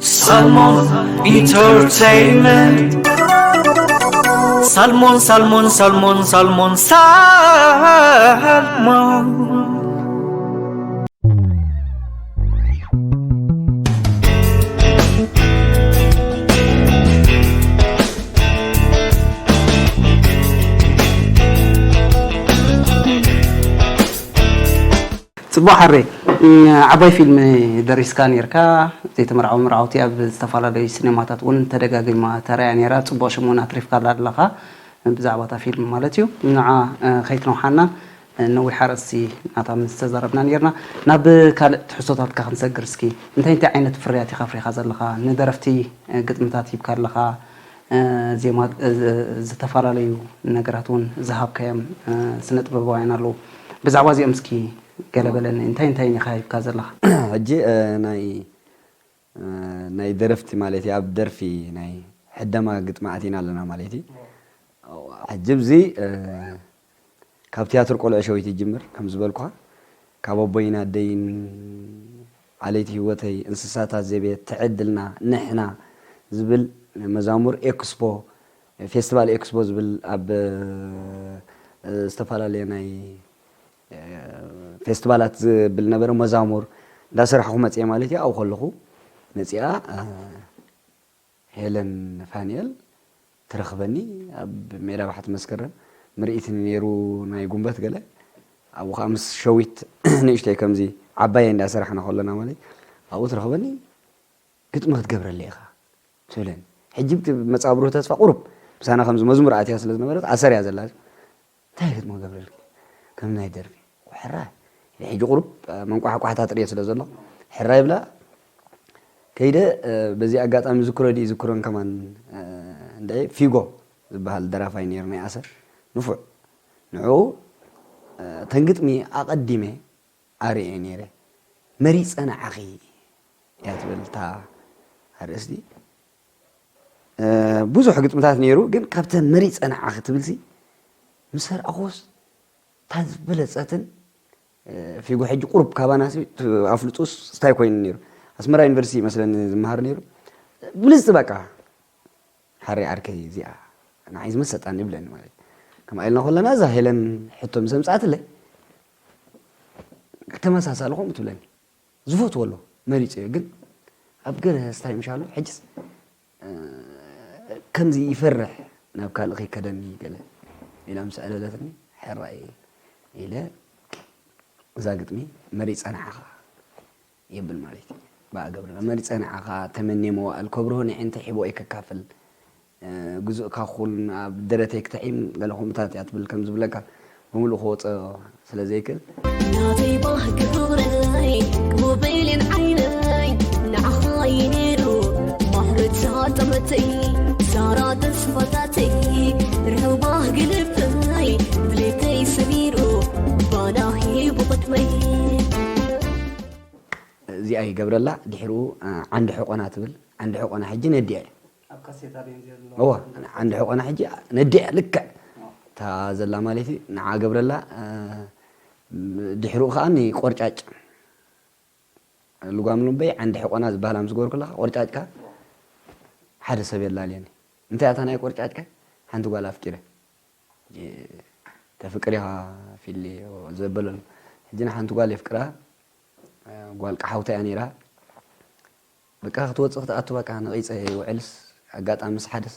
Salmon Entertainment. Salmon, Salmon, Salmon, Salmon, Salmon. ጽቡቕ ሓሬ፣ ዓባይ ፊልም ደሪስካ ኔርካ፣ ዘይተመርዓወ መርዓውቲ ኣብ ዝተፈላለዩ ሲኔማታት እውን ተደጋጊማ ተራእያ ኔራ። ጽቡቕ ሽም እውን ኣትሪፍካላ ኣለኻ ብዛዕባ እታ ፊልም ማለት እዩ። ንዓ ከይትነውሓና፣ ነዊሕ ኣርእስቲ ናታ ምስ ተዛረብና ኔርና። ናብ ካልእ ትሕዝቶታትካ ክንሰግር እስኪ፣ እንታይ እንታይ ዓይነት ፍርያት ኢኻ ኣፍሪኻ ዘለኻ? ንደረፍቲ ግጥምታት ሂብካ ኣለኻ፣ ዜማ፣ ዝተፈላለዩ ነገራት እውን ዝሃብካዮም ስነ ጥበባውያን ኣለዉ። ብዛዕባ እዚኦም እስኪ ገለ በለኒ፣ እንታይ እንታይ ኢኻ ሂብካ ዘለኻ? ሕጂ ናይ ናይ ደረፍቲ ማለት እዩ። ኣብ ደርፊ ናይ ሕደማ ግጥሚ ኣቲና ኣለና ማለት እዩ። ሕጂ ብዚ ካብ ትያትር ቆልዑ ሸዊት ይጅምር ከም ዝበልኩኻ፣ ካብ ኣቦይን ኣደይን፣ ዓለይቲ ህይወተይ፣ እንስሳታት ዘቤት፣ ትዕድልና፣ ንሕና ዝብል መዛሙር፣ ኤክስፖ፣ ፌስቲቫል ኤክስፖ ዝብል ኣብ ዝተፈላለየ ናይ ፌስቲቫላት ዝብል ነበረ፣ መዛሙር እንዳሰራሕኹ መፅየ ማለት እዩ። ኣብኡ ከለኹ መፅኣ ሄለን ፋንኤል ትረኽበኒ። ኣብ ሜዳ ባሕቲ መስከረም ምርኢት ነይሩ ናይ ጉንበት ገለ። ኣብኡ ከዓ ምስ ሸዊት ንእሽተይ ከምዚ ዓባየ እንዳሰራሕና ከለና ማለት ኣብኡ ትረኽበኒ። ግጥሚ ክትገብረለይ ኢኻ ትብለኒ። ሕጂ እቲ መጻብሩ ተስፋ ቁሩብ ምሳና ከምዚ መዝሙር ኣትያ ስለ ዝነበረት ኣሰር እያ ዘላ። እንታይ ግጥሚ ክገብረልኪ? ከም ናይ ደርፊ። ሕራይ። ሕጂ ቁሩብ መንቋሕቋሕታ ጥርየ ስለ ዘሎ ሕራይ ብላ ከይደ። በዚ ኣጋጣሚ ዝክሮ ድዩ ዝክሮን ከማን እንደ ፊጎ ዝበሃል ደራፋይ ነይሩ ናይ ኣሰር ንፉዕ። ንዑ እተን ግጥሚ ኣቐዲመ ኣርእየ ነይረ። መሪጸ ንዓኺ እያ ትብል እታ ኣርእስቲ። ብዙሕ ግጥምታት ነይሩ፣ ግን ካብተን መሪጸ ንዓኺ ትብልሲ ምስ ኣርኣኹስ እታ ዝበለጸትን፣ ፊጎ ሕጂ ቁሩብ ካባና ኣፍልጡስ ስታይ ኮይኑ ነይሩ። ኣስመራ ዩኒቨርሲቲ ይመስለኒ ዝመሃር ነይሩ። ብልጽቲ በቃ ሓረይ ዓርከይ እዚኣ ንዓይ ዝመሰጣኒ ይብለኒ ማለት እዩ። ከምኣ ኢልና ከለና እዛ ሄለን ሕቶ ምስ ኣምጻኣትለይ ተመሳሳሊ ከምኡ ትብለኒ። ዝፈትዎ ኣሎ መሪጸዮ ግን ኣብ ገለ ስታይ ምሻሉ ሕጅስ ከምዚ ይፈርሕ ናብ ካልእ ከይከደኒ ገለ ኢላ ምስ ኣዕለለትኒ ሕራይ ኢለ እዛ ግጥሚ መሪጸ ንዓኻ የብል ማለት እዩ። ብኣ ገብረ መሪጸ ንዓኻ ተመንየ መዋእል ከብርሆ ንዒንተ ሒቦ እየ ከካፍል ግዙእካ ኩን ኣብ ደረተይ ክተዒም ገለ ከምኡታት እያ ትብል ከም ዝብለካ ብምሉእ ክወፀ ስለ ዘይክእል ናተይ ባህጊ ክብረይ ክቡበይልን ዓይነይ ንዓኻ እዩ ነይሩ ማህረታ ጠመተይ ሳራ ተስፋታተይ ርሑባህ ግልብተይ ድሌተይ ሰሚሩ ባና ሂቡ ቅድመይ እዚኣ ይገብረላ ድሕርኡ ዓንዲ ሕቆና ትብል ዓንዲ ሕቆና ሕጂ ነዲኣ እዋ ዓንዲ ሕቆና ሕጂ ነዲኣ ልክዕ እታ ዘላ ማለት እዩ ንዓ ገብረላ ድሕርኡ ከዓ ንቆርጫጭ ልጓም ልበይ ዓንዲ ሕቆና ዝበሃል ምስ ገበርኩ ኣለካ ቆርጫጭካ ሓደ ሰብ የላልየኒ እንታይ ኣታ ናይ ቆርጫጭካ ሓንቲ ጓል ኣፍቂረ ተፍቅር ኢኻ ፊሊ ዘበለሉ ሕጂ ንሓንቲ ጓል የፍቅራ ጓል ቀሓውታ እያ ነይራ በቃ ክትወፅእ ክትኣቱ በቃ ነቒፀ ይውዕልስ ኣጋጣሚ ምስ ሓደስ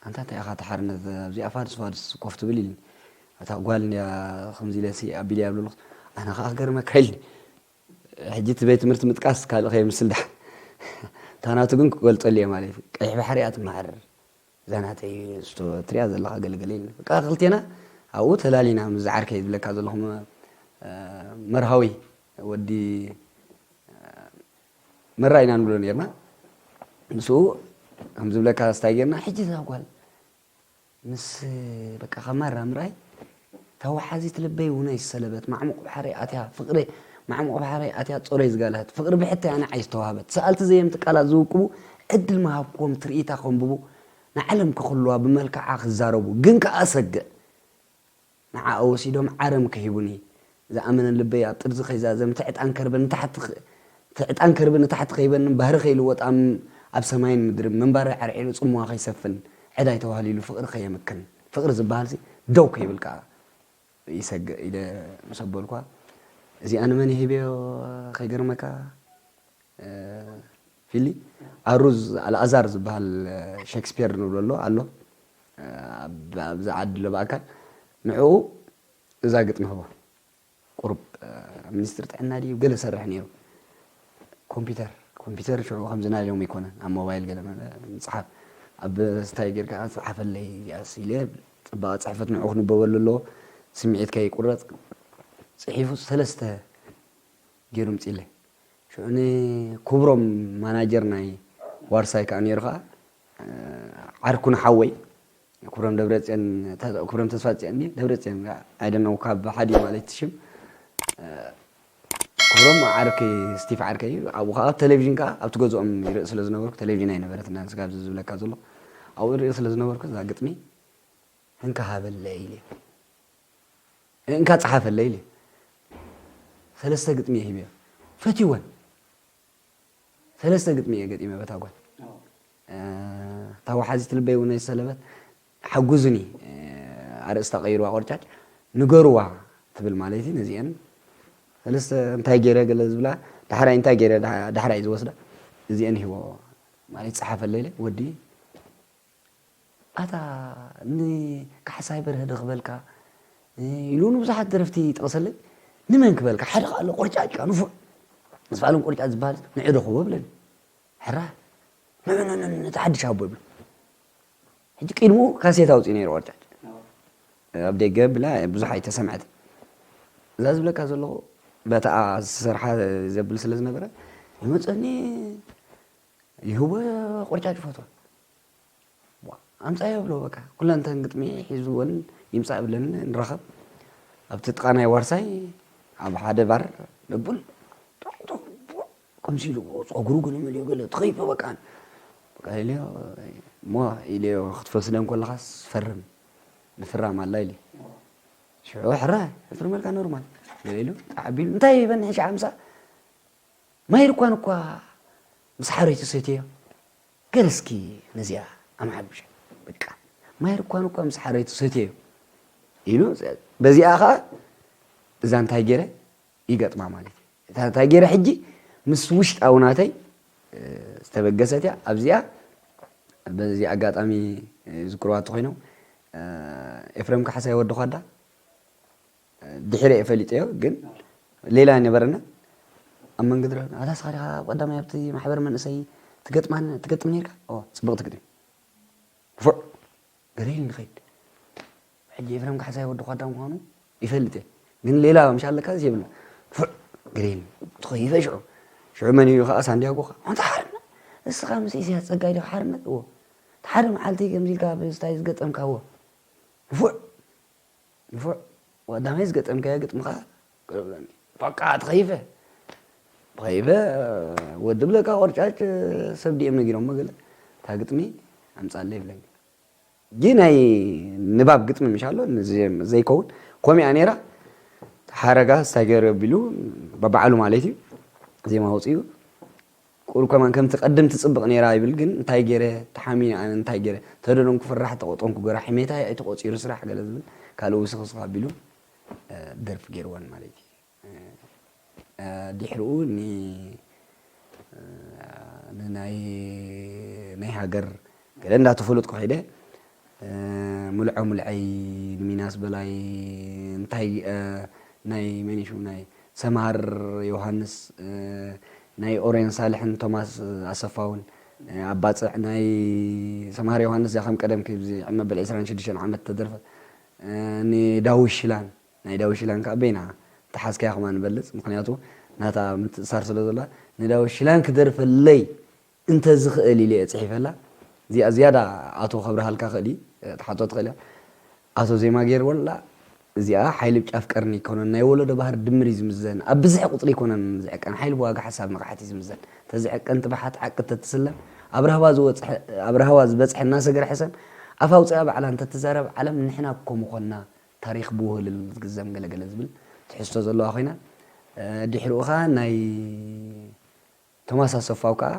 ኣንታ እንታይ ኢኻ ተሓርነት ኣብዚኣ ፋድስ ፋድስ ኮፍ ትብል ኢልኒ እታ ጓል እንድያ ከምዚ ኢለ ኣቢለ ኣብለሉ ኣነ ከዓ ክገርመካ ኢልኒ ሕጂ እቲ ቤት ትምህርቲ ምጥቃስ ካልእ ከየምስል ዳ እታ ናቱ ግን ክገልፀሉ እየ ማለት እዩ ቀይሕ ባሕሪ እያ ትመሃር እዛ ናተይ ስቶ ትሪኣ ዘለኻ ገለገለ ኢልና በቃ ክልቴና ኣብኡ ተላሊና ምስ ዝዓርከይ ዝብለካ ዘለኹ መርሃዊ ወዲ መራ ኢና ንብሎ ነርና ምስኡ ከም ዝብለካ ስታይ ጌርና ሕጂ እዛ ጓል ምስ በቃ ከማራ ምርኣይ ተወሓዚት ልበይ ውነይ ዝሰለበት ማዕሙቕ ባሕረይ ኣትያ ፍቕሪ ማዕሙቕ ባሕረይ ኣትያ ጾረይ ዝጋልሀት ፍቕሪ ብሕተይ ኣነ ዓይ ዝተዋህበት ሰኣልቲ ዘየምቲ ቃላት ዝውቅቡ ዕድል ምሃብክዎም ትርኢታ ከንብቡ ንዓለም ክኽልዋ ብመልክዓ ክዛረቡ ግን ከኣ ሰግእ ንዓኣ ወሲዶም ዓረም ከሂቡኒ ዝኣመነ ልበይ ኣብ ጥርዚ ከይዛዘም እቲ ዕጣን ከርበን ንታሕቲ እቲ ዕጣን ከርቢ ንታሕቲ ከይበንን ባህሪ ከይልወጥ ኣብ ኣብ ሰማይን ምድርን ምንባረይ ዓርዒሩ ጽምዋ ከይሰፍን ዕዳይ ተዋህሊሉ ፍቕሪ ከየምክን ፍቕሪ ዝበሃልሲ ደው ከይብል ከኣ ይሰግእ ኢለ ምስ ኣበልኳ እዚኣ ንመን ይህብዮ ከይገርመካ ፊሊ ኣሩዝ ኣልኣዛር ዝበሃል ሸክስፔር ንብሎ ኣሎ ኣሎ ኣብዚ ዓዲ ኣሎ ብኣካል ንዕኡ እዛ ግጥሚ ህቦ ቁሩብ ሚኒስትሪ ጥዕና ድዩ ገለ ሰርሕ ነይሩ ኮምፒተር ኮምፒተር ሽዑ ከምዚ ናይሎም ኣይኮነን ኣብ ሞባይል ገለ መለ ምፅሓፍ ኣብ ስታይ ጌርካ ፅሓፈለይ እዚኣስ ኢለ ፅባቐ ፅሕፈት ንዑ ክንበበሉ ኣለዎ ስምዒትካ ይቁረፅ ፅሒፉ ሰለስተ ገይሩ ምፅኢለይ ሽዑ ንክብሮም ማናጀር ናይ ዋርሳይ ከዓ ነይሩ ከዓ ዓርኩ ንሓወይ ክብሮም ደብረፅዮን ክብሮም ተስፋፅዮን ድዩ ደብረፅዮን ኣይደነው ካብ ሓደ ማለት ሽም ክብሮም ዓርከይ ስቲፍ ዓርከይ እዩ ኣብኡ ከዓ ቴሌቪዥን ከዓ ኣብቲ ገዝኦም ይርኢ ስለ ዝነበርኩ ቴሌቪዥን ኣይነበረትናን ስጋብ ዝብለካ ዘሎ ኣብኡ ይርኢ ስለ ዝነበርኩ እዛ ግጥሚ እንካ ሃበለይ ኢለ እንካ ፀሓፈለይ ኢለ ሰለስተ ግጥሚ እየ ሂበዮ ፈትወን ሰለስተ ግጥሚ እየ ገጢመ በታ ጓል እታ ወሓዚት ልበይ እውን ኣይሰለበት ሓጉዙኒ ኣርእስታ ቀይርዋ ቆርጫጭ ንገርዋ ትብል ማለት እዩ ነዚአን ሰለስተ እንታይ ገይረ ገለ ዝብላ ዳሕራይ እንታይ ገይረ ዳሕራይ ዝወስዳ እዚአን ሂቦ ማለት ፀሓፈለይ ኢለ ወዲ ኣታ ንካሕሳይ በርሀ ዶ ክበልካ ኢሉ ንብዙሓት ደረፍቲ ይጠቕሰለይ ንመን ክበልካ ሓደ ከኣሎ ቆርጫጭ ካ ንፉዕ ምስ በዓሎም ቆርጫጭ ዝበሃል ንዑ ዶ ክቦ ብለኒ ሕራ ንዑ ነቲ ሓድሽ ኣቦ ይብሎ ሕጂ ቅድሙ ካሴት ኣውፅኡ ነይሩ ቆርጫጭ ኣብ ደገ ብላ ብዙሕ ኣይተሰምዐት እዛ ዝብለካ ዘለኹ በታ ዝሰርሓ ዘብል ስለ ዝነበረ ይመፀኒ ይህቦ ቆርጫጭ ፈትዋ ኣምፃዮ ብሎ በቃ ኩለን ተን ግጥሚ ሒዝወን ይምፃእ ብለኒ ንራኸብ ኣብቲ ጥቓ ናይ ዋርሳይ ኣብ ሓደ ባር ደቡል ከምዚ ኢሉ ፀጉሩ ግን መሊኡ ገለ ተኸይፈ በቃ በቃ ኢለዮ እሞ ኢለዮ ክትፈስለ እንከለኻስ ፈርም ንፍራም ኣላ ኢለ ሽዑ ሕራ ፍርመልካ ኖርማል ገለ ኢሉ ጣዕ ኣቢሉ እንታይ ይበኒ ሕጂ ሓምሳ ማይ ርኳን እኳ ምስ ሓረይቲ ሰትዮ ገለ እስኪ ነዚኣ ኣምሓብሻ በቃ ማይ ርኳን እኳ ምስ ሓረይቲ ሰትዮ ኢሉ በዚኣ ከዓ እዛ እንታይ ገይረ ይገጥማ ማለት እዩ እታ እንታይ ገይረ ሕጂ ምስ ውሽጣዊ ናተይ ዝተበገሰት እያ ኣብዚኣ በዚ ኣጋጣሚ ዝክርዋ እንተኮይኖም ኤፍሬም ካሕሳይ ወዲ ኳዳ ድሕሪ እየ ፈሊጠዮ ግን ሌላ ነበረና ኣብ መንገዲ ረና ኣታ ስኻ ዲኻ ኣብ ቀዳማይ ኣብቲ ማሕበር መንእሰይ ትገጥማን ትገጥም ነርካ ኦ ጽብቕቲ ግጥሚ ንፉዕ ገለ ኢሉ ንኸይድ ሕጂ ኤፍሬም ካሕሳይ ወዲ ኳዳ ምዃኑ ይፈልጥ እየ ግን ሌላ ምሽ ኣለካ የብልና ንፉዕ ገለ ኢሉ ትኸይፈ ሽዑ ሽዑ መን እዩ ከዓ ሳንዲያጎ ከዓ ኣንታ ሓርነት እስኻ ምስ ኢሳያስ ጸጋይ ዲኻ ሓርነት እዎ ሓደ መዓልቲ ከምዚ ኢልካ ብስታይ ዝገጠምካዎ ንፉዕ ንፉዕ ቀዳማይ ዝገጠምካዮ ግጥምኻ ቅርብለኒ በቃ ተኸይፈ ተኸይፈ ወዲ ብለካ ቆርጫጭ ሰብ ድኦም ነጊሮሞ ገለ እታ ግጥሚ ኣምፃለ ይብለኒ ግን ናይ ንባብ ግጥሚ ምሽ ኣሎ ዘይከውን ኮሚያ ነይራ ሓረጋ ስታይ ገይሩ ኣቢሉ በባዕሉ ማለት እዩ ዜማ ወፅኡ ቁሩብ ከማን ከምቲ ቀድም ትጽብቕ ነይራ ይብል ግን እንታይ ገይረ ተሓሚነ ኣነ እንታይ ገይረ ተደነንኩ ፍራሕ ተቆጠንኩ ገራ ሕሜታይ ኣይተቆጺሩ ስራሕ ገለ ዝብል ካልእ ውስኽ ውስኽ ኣቢሉ ደርፊ ገይርወን ማለት እዩ ድሕሪኡ ንናይ ናይ ሃገር ገለ እንዳተፈለጥኩ ከይደ ምልዖ ምልዐይ ንሚናስ በላይ እንታይ ናይ መን ሽሙ ናይ ሰምሃር ዮሃንስ ናይ ኦሬን ሳልሕን ቶማስ ኣሰፋውን ኣብ ባፅዕ ናይ ሰምሃር ዮሃንስ እዚኣ ከም ቀደም ክብዚ ዕድመ በል ዕስራን ሽዱሽተን ዓመት ተደርፈ ንዳዊት ሽላን ናይ ዳዊት ሽላን ከዓ በይና ተሓዝካያ ከማ ንበልፅ ምክንያቱ ናታ ምትእሳር ስለ ዘላ ንዳዊት ሽላን ክደርፈለይ እንተዝኽእል ኢለ እየ ፅሒፈላ። እዚኣ ዝያዳ ኣቶ ከብርሃልካ ክእል እዩ ትሓቶ ትኽእል እያ። ኣቶ ዜማ ገይርወላ እዚኣ ሓይሊ ጫፍ ቀርኒ ኣይኮነን ናይ ወለዶ ባህር ድምር እዩ ዝምዘን ኣብ ብዝሒ ቁፅሪ ኣይኮነን ዝዕቀን ሓይሊ ብዋጋ ሓሳብ ንቕሓት እዩ ዝምዘን ተዝዕቀን ትብሓት ዓቂ ተትስለም ኣብ ራህዋ ዝበፅሐ እናሰገረ ሕሰም ኣፍ ኣውፅኣ ባዕላ እንተትዛረብ ዓለም ንሕና እኮ ምኾንና ታሪኽ ብውህልል ዝግዘም ገለገለ ዝብል ትሕዝቶ ዘለዋ ኮይና ድሕሪኡ ኸዓ ናይ ቶማስ ኣሰፋው ከዓ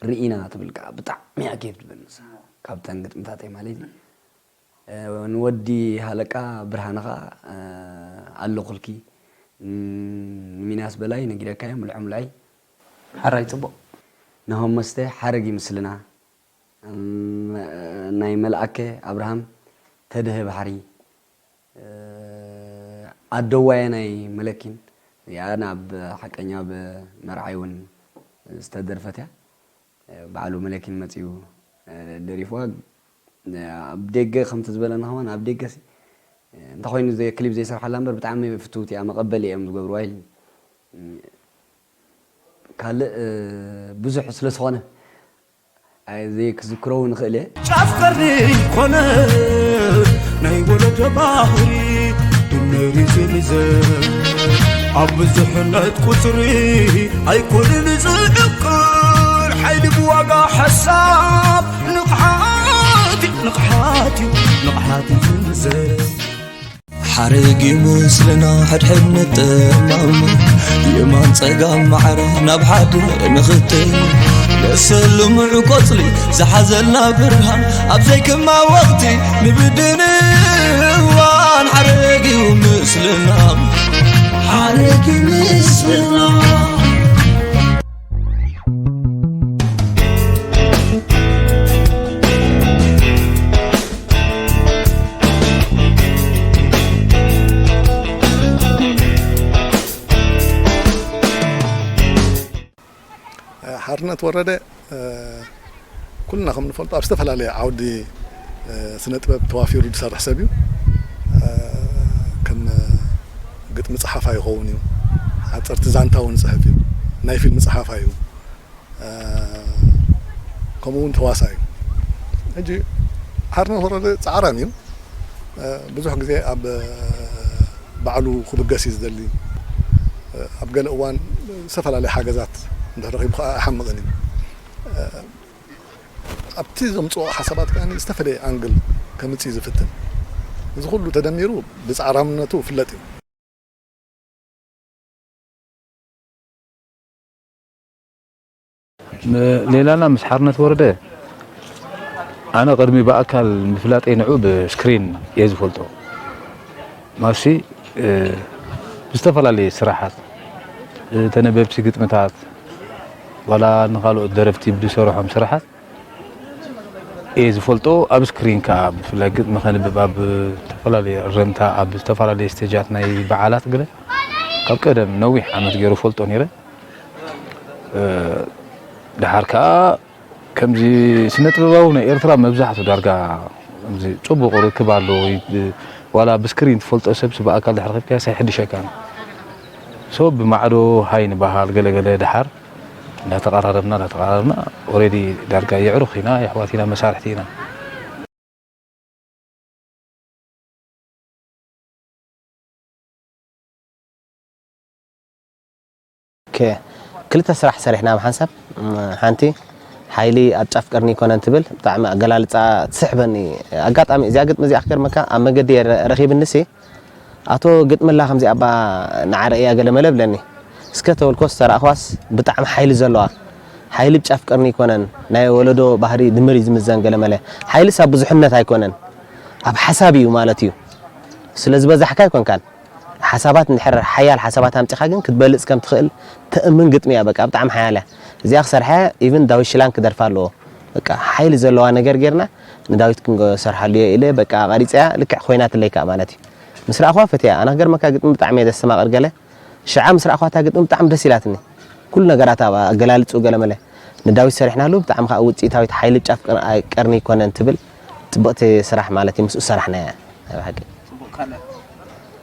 ርኢና ትብል ከዓ ብጣዕሚ እያ ኬፍ ትብል ንሳ። ካብተን ግጥምታተይ ማለት እዩ። እ፣ ንወዲ ሃለቃ ብርሃነ ከዓ፣ እ፣ ኣለኹልኪ። ን-፣ ንሚናስ በላይ ነጊረካዮ፣ ምልዖ ምልዓይ። ሓራይ ጽቡቕ። ናሆም መስተ ሓረግ ይምስልና። እም፣ ናይ መልኣከ ኣብርሃም ተድህ ባሕሪ፣ እ፣ ኣደዋየ ናይ መለኪን፣ እዚኣ ናብ ሓቀኛ ብመርዓይ እውን ዝተደርፈት እያ። ባዕሉ መለኪን መጺኡ፣ እ፣ ደሪፍዋ። ኣብ ደገ ከምቲ ዝበለና ከማን ኣብ ደገ ሲ፣ እ፣ እንተኾይኑ ዘይ-፣ ክሊፕ ዘይሰርሓላ እምበር ብጣዕሚ ፍትውቲ እያ፣ መቐበሊ እዮም ዝገብርዋ ኢሉ። ካልእ፣ እ፣ ብዙሕ ስለ ዝኾነ፣ ኣይ፣ ዘይክዝክሮ እውን እኽእል እየ። ጫፍ ቀርኒ ኮነ ናይ ወለዶ ባህሪ ድምር ይዝምዘ ኣብ ብዙሕነት ቁፅሪ ኣይኮንን ዝዕቅር ሓይሊ ብዋጋ ሓሳብ ንቕሓት እዩ፣ ንቕሓት እዩ፣ ንቕሓት እዩ ዝምዘ። ሓረግ ይመስልና ሕድሕድ ንጠማም የማን ጸጋም ማዕረ ናብ ሓደ ንኽተል ለሰልምዑ ቆጽሊ ዝሓዘልና ብርሃን ኣብ ዘይክማ ወቕቲ ንብድን እዋን ሓረግ ይመስልና ሓረግ ይመስልና። ሓርነት ወረደ፣ እ፣ ኩልና ከም ንፈልጦ ኣብ ዝተፈላለየ ዓውዲ፣ እ፣ ስነ ጥበብ ተዋፊሩ ዝሰርሕ ሰብ እዩ። እ፣ ከም ግጥሚ ጸሓፋይ ይኸውን እዩ። ሓጸርቲ ዛንታ እውን ይጽሕፍ እዩ። ናይ ፊልም ጸሓፋይ እዩ። እ፣ ከምኡ እውን ተዋሳእ እዩ። ሕጂ ሓርነት ወረደ ጻዕራም እዩ። እ፣ ብዙሕ ግዜ ኣብ ባዕሉ ክብገስ እዩ ዝደሊ። እ፣ ኣብ ገለ እዋን ዝተፈላለየ ሓገዛት እንድሕር ረኺቡ ከዓ ኣይሓምቕን እዩ። እ፣ ኣብቲ ዘምጽኦ ሓሳባት ከዓ ዝተፈለየ ኣንግል ከምጽእ እዩ ዝፍትን። እዚ ኩሉ ተደሚሩ ብጻዕራምነቱ ይፍለጥ እዩ። ሌላና ምስ ሓርነት ወረደ ኣነ ቅድሚ ብኣካል ምፍላጠይ ንዑ ብስክሪን እየ ዝፈልጦ። ማሲ፣ እ፣ ብዝተፈላለየ ስራሓት፣ እ፣ ተነበብቲ ግጥምታት፣ ዋላ ንኻልኦት ደረፍቲ ብዝሰርሖም ስራሓት እየ ዝፈልጦ። ኣብ ስክሪን ከኣ ብፍላይ ግጥሚ ከንብብ ኣብ ዝተፈላለየ እረምታ፣ ኣብ ዝተፈላለየ ስቴጃት ናይ በዓላት ገለ ካብ ቀደም ነዊሕ ዓመት ገይሩ ፈልጦ ነይረ። እ፣ ደሓር ከኣ ከምዚ ስነ ጥበባዊ ናይ ኤርትራ መብዛሕቱ ዳርጋ ከምዚ ጽቡቕ ርክብ ኣለዎ። ይ-፣ ዋላ ብስክሪን ትፈልጦ ሰብሲ ብኣካል ድሕሪ ረኺብካዮ ኣይሕድሸካን። ሶ ብማዕዶ ሃይ ንበሃል ገለ ገለ ደሓር እንዳተቐራረብና፣ እንዳተቐራረብና ኦሬዲ ዳርጋ የዕሩኽ ኢና፣ የሕዋት ኢና፣ መሳርሕቲ ኢና። ኦኬ፣ ክልተ ስራሕ ሰሪሕና ብሓንሳብ። እም፣ ሓንቲ ሓይሊ ኣብ ጫፍ ቀርኒ ይኮነን ትብል፣ ብጣዕሚ ኣገላልጻ ትስሕበኒ። ኣጋጣሚ እዚኣ ግጥሚ እዚኣ ክገርመካ ኣብ መገዲ እየ ረ-፣ ረኺብንሲ፣ ኣቶ ግጥምላ ከምዚ ኣባ ንዓረ እያ ገለ መለ ብለኒ። እስከ ተበልኮስ ተራእኽዋስ ብጣዕሚ ሓይሊ ዘለዋ። ሓይሊ ኣብ ጫፍ ቀርኒ ይኮነን፣ ናይ ወለዶ ባህሪ ድምር እዩ ዝምዘን ገለ መለ። ሓይልስ ኣብ ብዙሕነት ኣይኮነን፣ ኣብ ሓሳብ እዩ ማለት እዩ። ስለ ዝበዛሕካ ኣይኮንካን። ሓሳባት እንድሕር ሓያል ሓሳባት ኣምጺኻ ግን ክትበልጽ ከም ትኽእል ተእምን ግጥሚ እያ። በቃ ብጣዕሚ ሓያል እያ። እዚኣ ክሰርሓ ኢቭን ዳዊት ሽላን ክደርፋ ኣለዎ። በቃ ሓይሊ ዘለዋ ነገር ጌርና ንዳዊት ክንሰርሓሉ እየ ኢለ በቃ ቀሪጸያ ልክዕ ኮይናትለይ ከኣ ማለት እዩ። ምስ ረኣኽዋ ፈትያ። ኣነ ክገርመካ ግጥሚ ብጣዕሚ እየ ዘስተማቕር ገለ። ሽዓ ምስ ረኣኽዋ እታ ግጥሚ ብጣዕሚ ደስ ኢላትኒ። ኩሉ ነገራታ ኣገላልጽኡ ገለ መለ። ንዳዊት ሰሪሕናሉ ብጣዕሚ ከኣ ውጽኢታዊት ሓይሊ ጫፍ ቅር-፣ ኣይ፣ ቀርኒ ይኮነን ትብል ጽብቕቲ ስራሕ ማለት እዩ። ምስኡ ሰራሕናያ ናይ ብሓቂ።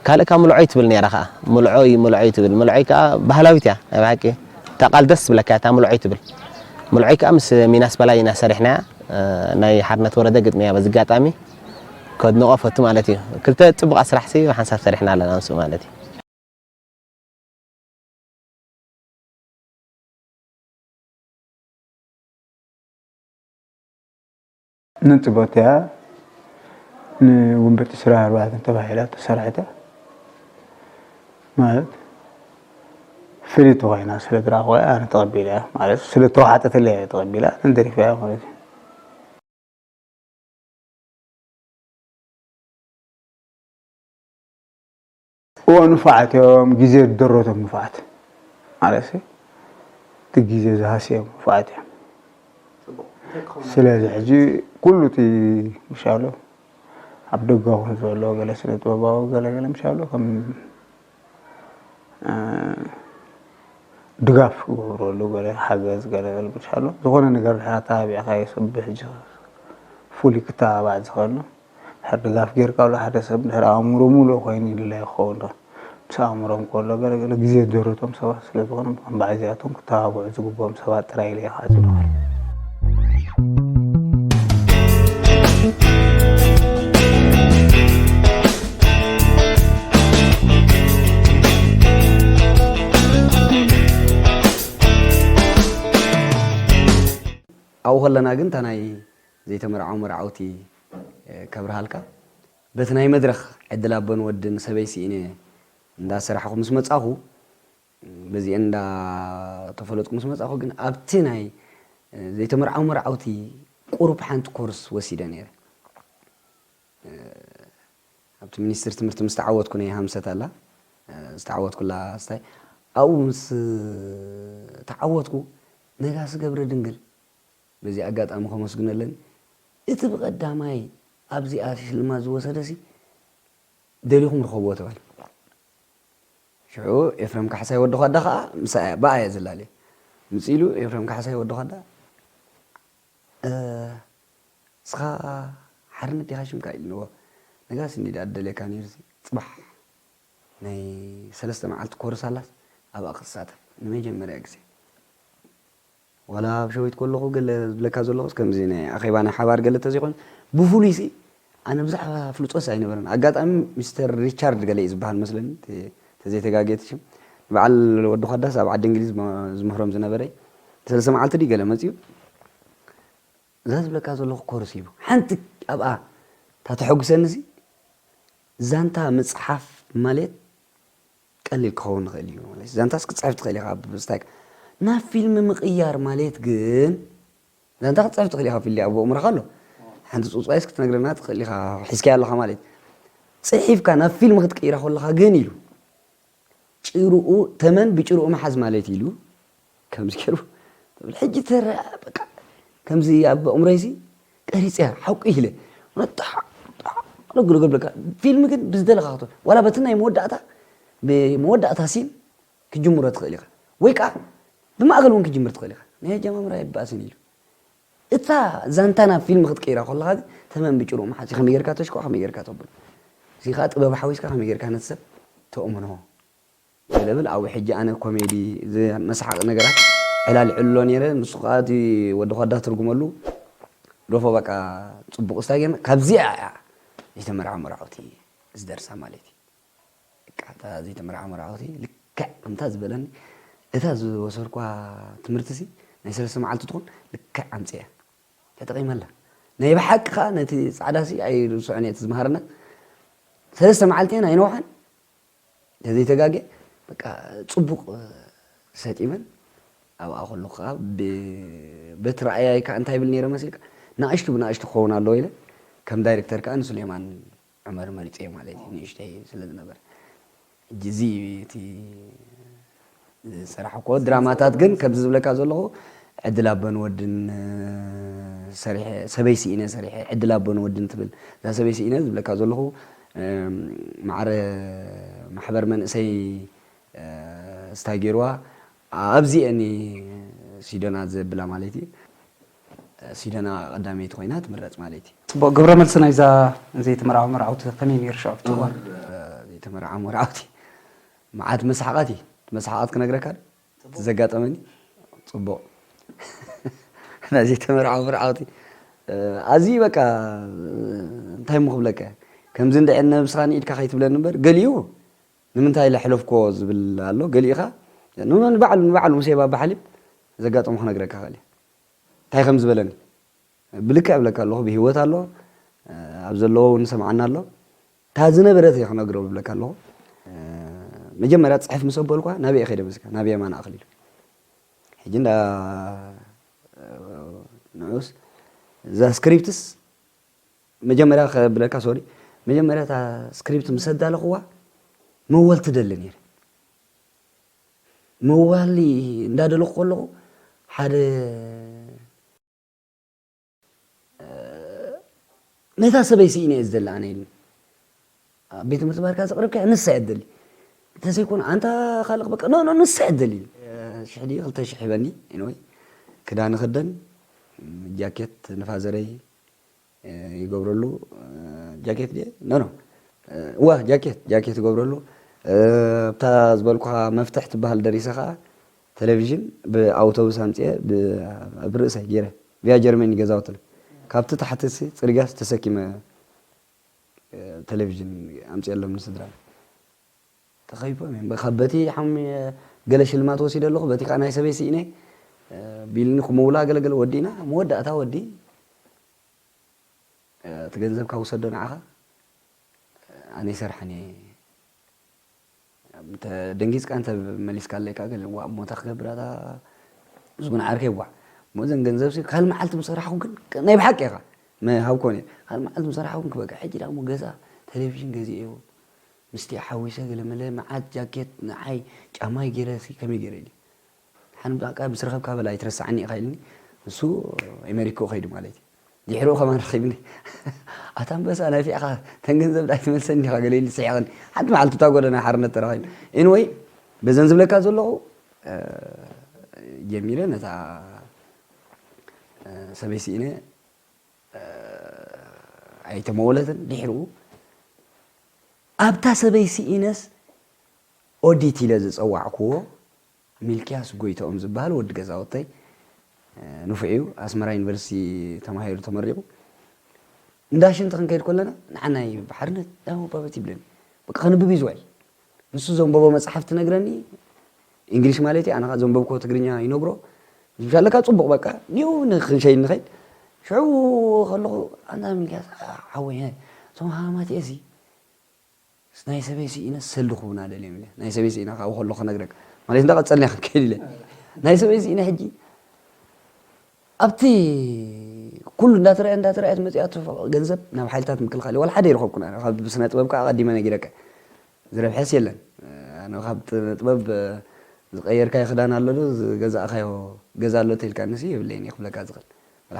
ካልእ ካብ ምልዖይ ትብል ነይራ ከኣ። ምልዖይ፣ ምልዖይ ትብል። ምልዖይ ከኣ ባህላዊት እያ ናይ ብሓቂ። እታ ቃል ደስ ትብለካ እያ፣ እታ ምልዖይ ትብል። ምልዖይ ከኣ ምስ ሚናስ በላይ ኢና ሰሪሕናያ። እ፣ ናይ ሓርነት ወረደ ግጥሚ እያ በዚ ኣጋጣሚ ከድንቖ ፈቱ ማለት እዩ። ክልተ ጽቡቓት ስራሕ ሲ ብሓንሳብ ሰሪሕና ኣለና ምስኡ ማለት እዩ። ንጽቦት እያ፣ ንውንብርቲ ስራሕ ኣርባዕተን ተባሂላ ተሰርሐት እያ። ማለት ፍልይቲ ኮይና ስለ ዝረኣኹዋ ኣነ ተቐቢለ እያ። ማለት ስለ ተዋሓጠትለይ እየ ተቐቢለ፣ ኣነ ደሪፈያ ማለት እዩ። እዎ ንፉዓት እዮም፣ ግዜ ዝደረቶም ንፉዓት ማለት እዩ። እቲ ግዜ ዝሃስዮም ንፉዓት እዮም። ስለዚ ሕጂ ኩሉ እቲ ምሻሎ ኣብ ደገ ኹን ዘሎ ገለ ስነ ጥበባዊ ገለ ገለ ምሻሎ ከም ድጋፍ ክገብረሉ ገለ ሓገዝ ገለ ገለ ምሻሎ ዝኾነ ነገር ድሕር ኣተባቢዕካዮ ሰብ ሕጂ ፍሉይ ክተባባዕ ዝኽእል ነው። ድጋፍ ጌርካሉ ሓደ ሰብ ድሕር ኣእምሮ ሙሉእ ኮይኑ ይድለዮ ክኸውን ዶ? ምስ ኣእምሮም ከሎ ገለ ገለ ግዜ ዝደረቶም ሰባት ስለ ዝኾኑ ከም በዓል እዚኣቶም ክተባብዑ ዝግብኦም ሰባት ጥራይ ኢለ እየ ከዓ ዝብሎም። ኣብኡ ከለና ግን እታ ናይ ዘይተመርዓው መርዓውቲ ከብርሃልካ በቲ ናይ መድረኽ ዕድል ኣቦን ወድን ሰበይ ስኢነ እንዳሰራሕኹ ምስ መጻኹ በዚአን እንዳተፈለጥኩ ምስ መጻኹ ግን ኣብቲ ናይ ዘይተመርዓው መርዓውቲ ቁሩብ ሓንቲ ኮርስ ወሲደ ነይረ። ኣብቲ ሚኒስትሪ ትምህርቲ ምስ ተዓወትኩ ናይ ሃምሰት ኣላ ዝተዓወትኩላ ስታይ ኣብኡ ምስ ተዓወትኩ ነጋሲ ገብረ ድንግል በዚ ኣጋጣሚ ከመስግነለን እቲ ብቐዳማይ ኣብዚኣ ሽልማት ዝወሰደሲ ደሊኹም ርኸብዎ ተባለ። ሽዑ ኤፍረም ካሕሳይ ወዲ ኳዳ ከዓ ምሳያ ብኣየ ዝላለየ ምፅኢሉ ኤፍረም ካሕሳይ ወዲ ኳዳ እስኻ ሓርነት ዲኻ ሽምካ ኢልዎ ነጋሲ እንዲ ደኣ ደልየካ ነይሩ ጽባሕ ናይ ሰለስተ መዓልቲ ኮርስ ኣላስ ኣብኣ ክትሳተፍ ንመጀመርያ ግዜ ዋላ ኣብ ሸዊት ከለኹ ገለ ዝብለካ ዘለኹስ ከምዚ ናይ ኣኼባ ናይ ሓባር ገለ ተዘይኮይኑ ብፍሉይ ሲ ኣነ ብዛዕባ ፍልጦስ ኣይነበረን ኣጋጣሚ ሚስተር ሪቻርድ ገለ እዩ ዝበሃል መስለኒ ተዘይተጋጌት ሽም ንበዓል ወዲ ኳዳስ ኣብ ዓዲ እንግሊዝ ዝምህሮም ዝነበረ ሰለስተ መዓልቲ ድዩ ገለ መፅዩ እዛ ዝብለካ ዘለኹ ኮርስ እዩ ሓንቲ ኣብኣ እታ ተሐጉሰኒ ሲ ዛንታ ምፅሓፍ ማለት ቀሊል ክኸውን ይኽእል እዩ ማለት ዛንታስ ክትፅሕፍ ትኽእል ኢኻ ብስታይ ናብ ፊልም ምቕያር ማለት ግን ዛንታ ክትፅሕፍ ትኽእል ኢኻ ፊልም ኣብ ኣእምሮኻ ኣሎ ሓንቲ ፅውፅዋይስ ክትነግረና ትኽእል ኢኻ ሒዝካያ ኣለኻ ማለት ፅሒፍካ ናብ ፊልም ክትቅይራ ከለኻ ግን ኢሉ ጭርኡ ተመን ብጭርኡ ምሓዝ ማለት ኢሉ ከምዚ ገይሩ ትብል ሕጂ ተረኣ በቃ ከምዚ ኣብ ኣእምሮይሲ ቀሪፅያ ሓቁ ኢለ ነግልግል ብለካ ፊልም ግን ብዝደለካ ክቶ ዋላ በቲ ናይ መወዳእታ ብመወዳእታ ሲን ክጅምሮ ትኽእል ኢኻ ወይ ከዓ ብማእከል እውን ክጅምር ትኽእል ኢኻ ናይ ኣጀማምራ ይበኣስን ኢሉ እታ ዛንታ ናብ ፊልም ክትቀይራ ከለኻ ተመን ብጭርኡ መሓዝ ከመይ ጌርካ ተሽኮ ከመይ ጌርካ ተብል እዚ ከዓ ጥበብ ሓዊስካ ከመይ ጌርካ ነቲ ሰብ ተእምኖ ገለብል ኣብኡ ሕጂ ኣነ ኮሜዲ መስሓቂ ነገራት ዕላልዕሎ ነይረ ንሱ ከዓ እቲ ወዲ ኳዳ ትርጉመሉ ዶፎ በቃ ፅቡቅ ስታ ጌርና ካብዚኣ እያ ዝተመርዓ መርዓውቲ ዝደርሳ ማለት እዩ በቃ እታ ዘይተመርዓ መርዓውቲ ልክዕ ከምታ ዝበለኒ እታ ዝወሰድኳ ትምህርቲ ሲ ናይ ሰለስተ መዓልቲ ትኹን ልክዕ ኣምፅያ ተጠቂመላ ናይ ብሓቂ ከዓ ነቲ ፃዕዳ ሲ ኣይርስዖን እየ ዝመሃረና ሰለስተ መዓልቲ እየን ኣይነውሓን ተዘይተጋግየ በቃ ፅቡቕ ሰጢመን ኣብኣ ከለኹ ከዓ በቲ ረኣያይ ከዓ እንታይ ይብል ነይረ መሲልካ ንኣሽቱ ብንኣሽቱ ክኸውን ኣለዎ ኢለ ከም ዳይሬክተር ከዓ ንሱሌማን ዑመር መሪፀዮ ማለት እዩ ንእሽተይ ስለ ዝነበረ ሕጂ እዚ እቲ ዝሰራሕኮ ድራማታት ግን ከምዚ ዝብለካ ዘለኹ ዕድል ኣቦን ወድን ሰሪሐ ሰበይ ስኢነ ሰሪሐ ዕድል ኣቦን ወድን ትብል እዛ ሰበይ ስኢነ ዝብለካ ዘለኹ ማዕረ ማሕበር መንእሰይ ስታይ ገይርዋ ኣብዚአኒ ሲዶና ዘብላ ማለት እዩ ሲደና ቀዳመይቲ ኮይና ትምረፅ ማለት እዩ። ፅቡቕ ግብረ መልሲ ናይዛ ዘይተመርዓወ መርዓውቲ ከመይ ነይሩ ሽዑ ኣብቲ እዋን? ዘይተመርዓወ መርዓውቲ መዓት መሳሓቓት እዩ። እቲ መሳሓቓት ክነግረካ ዶ? እቲ ዘጋጠመኒ? ፅቡቕ። ናይ ዘይተመርዓወ መርዓውቲ ኣዝዩ በቃ እንታይ እሞ ክብለካ ከምዚ እንድዒ ነብስኻ ንኢድካ ከይትብለኒ እምበር ገሊኡ ንምንታይ ለሕለፍኮ ዝብል ኣሎ ገሊኡ ኸዓ ንባዕሉ ንባዕሉ ሙሴ ባባ ሓሊብ ዘጋጠሞ ክነግረካ ኽእል እየ። እንታይ ከም ዝበለኒ ብልክዕ እብለካ ኣለኹ ብህይወት ኣሎ ኣብ ዘለዎ እውን ዝሰምዓና ኣሎ እታ ዝነበረት እየ ክነግሮ እብለካ ኣለኹ መጀመርያ ጽሕፍ ምስ ኣበልኳ ናበይ ከይደ መስካ ናበይ የማን ኣኽሊሉ ሕጂ እንዳ ንዑስ እዛ ስክሪፕትስ መጀመርያ ከብለካ ሶሪ መጀመርያ እታ ስክሪፕት ምስ ኣዳለኽዋ መወል ትደሊ ነይረ መዋሊ እንዳደለኹ ከለኹ ሓደ ነታ ሰበይ ስኢነ እየ ዝደሊ ኣነ ኢሉ ኣብ ቤት ትምህርቲ ባርካ ዘቕረብካ ንሳ እየ ትደሊ እንተዘይኮነ ኣንታ ካልቕ በቃ ኖ ኖ ንሳ እየ ትደሊ ኢሉ ሽሕ ድዩ ክልተ ሽሕ ሂበኒ ወይ ክዳን ክደን ጃኬት ንፋዘረይ ይገብረሉ ጃኬት ድየ ኖ ኖ እዋ ጃኬት ጃኬት ይገብረሉ እብታ ዝበልኩኻ መፍትሕ ትበሃል ደሪሰ ከዓ ቴሌቪዥን ብኣውቶቡስ ኣምፅኤ ኣብ ርእሰይ ገይረ ቪያ ጀርመን ገዛውትና ካብቲ ታሕቲ ፅርግያስ ተሰኪመ ቴሌቪዥን ኣምፅኤሎም ንስድራ ተኸይፎም እዮም ካብ በቲ ሓም ገለ ሽልማት ወሲደ ኣለኹ በቲ ከዓ ናይ ሰበይ ስኢነ ቢልኒ ክመውላ ገለገለ ወዲእና መወዳእታ ወዲ እቲ ገንዘብ ካብ ውሰዶ ንዓኻ ኣነ ይሰርሐን እየ ደንጊፅካ እንተ መሊስካ ኣለይካ ገለ ዋ እሞታ ክገብር ኣታ ዝጉን ዓርከይ ዋ እሞ እዘን ገንዘብ ሲ ካል መዓልቲ ምሰራሕኹ ግን ናይ ብሓቂ ኢኻ ሃብኮን እየ ካል መዓልቲ ምሰራሕኹ ክበቃ ሕጂ ዳሞ ገዛ ቴሌቪዥን ገዚኤ ምስቲ ሓዊሰ ገለ መለ መዓት ጃኬት ንዓይ ጫማይ ገይረ ሲ ከመይ ገይረ ኢሉ ሓን ብዛዕባ ምስ ረኸብካ በላ ኣይትረስዓኒ ኢኻ ኢልኒ ንሱ ኣሜሪክኡ ከይዱ ማለት እዩ ድሕሪኡ ከማን ረኺብኒ ኣታ ኣንበሳ ናይ ፊዕኻ ተን ገንዘብ ዳይ ትመልሰኒ ኢኻ ገለ ኢሉ ስሒቕኒ ሓንቲ መዓልቲ እታ ጎደና ሓርነት ተረኺብ ኢንወይ በዘን ዝብለካ ዘለኹ ጀሚረ ነታ ሰበይ ስኢነ ኣይተመወለትን ድሕሪኡ ኣብታ ሰበይ ስኢነስ ኦዲት ኢለ ዝፀዋዕክዎ ሚልክያስ ጎይተኦም ዝበሃል ወዲ ገዛውተይ ንፉዕ እዩ ኣስመራ ዩኒቨርሲቲ ተማሂሩ ተመሪቑ እንዳሽንቲ ክንከይድ ከለና ንዓናይ ብሓርነት ዳሞ ባበት ይብለኒ በቃ ከንብብ እዩ ዝውዕል ንሱ ዘንበቦ መፅሓፍ ትነግረኒ እንግሊሽ ማለት እዩ ኣነኻ ዘንበብኮ ትግርኛ ይነግሮ ዝሻለካ ፅቡቕ በቃ ኒው ንክንሸይ ንኸይድ ሽዑ ከለኹ ኣንታ ሚልክያስ ሓወይ ዞም ሃማት እዚ ናይ ሰበይ ስኢነ ሰልዲ ክቡና ደልዮም ኢለ ናይ ሰበይ ስኢነ ካብኡ ከሎ ክነግረካ ማለት እንዳቐፀልና ክንከይድ ኢለ ናይ ሰበይ ስኢነ ሕጂ ኣብቲ ኩሉ እንዳተረኣየ እንዳተረኣየት መፂኣቱ ገንዘብ ናብ ሓይልታት ምክልኻል ዋላ ሓደ ይረኸብኩና ካብ ስነ ጥበብ ከዓ ቀዲመ ነጊረካ ዝረብሐስ የለን ኣነ ካብ ጥበብ ዝቀየርካዮ ክዳን ኣሎ ዶ ዝገዛእካዮ ገዛ ኣሎ ተልካ ንስ የብለይን ክብለካ ዝኽእል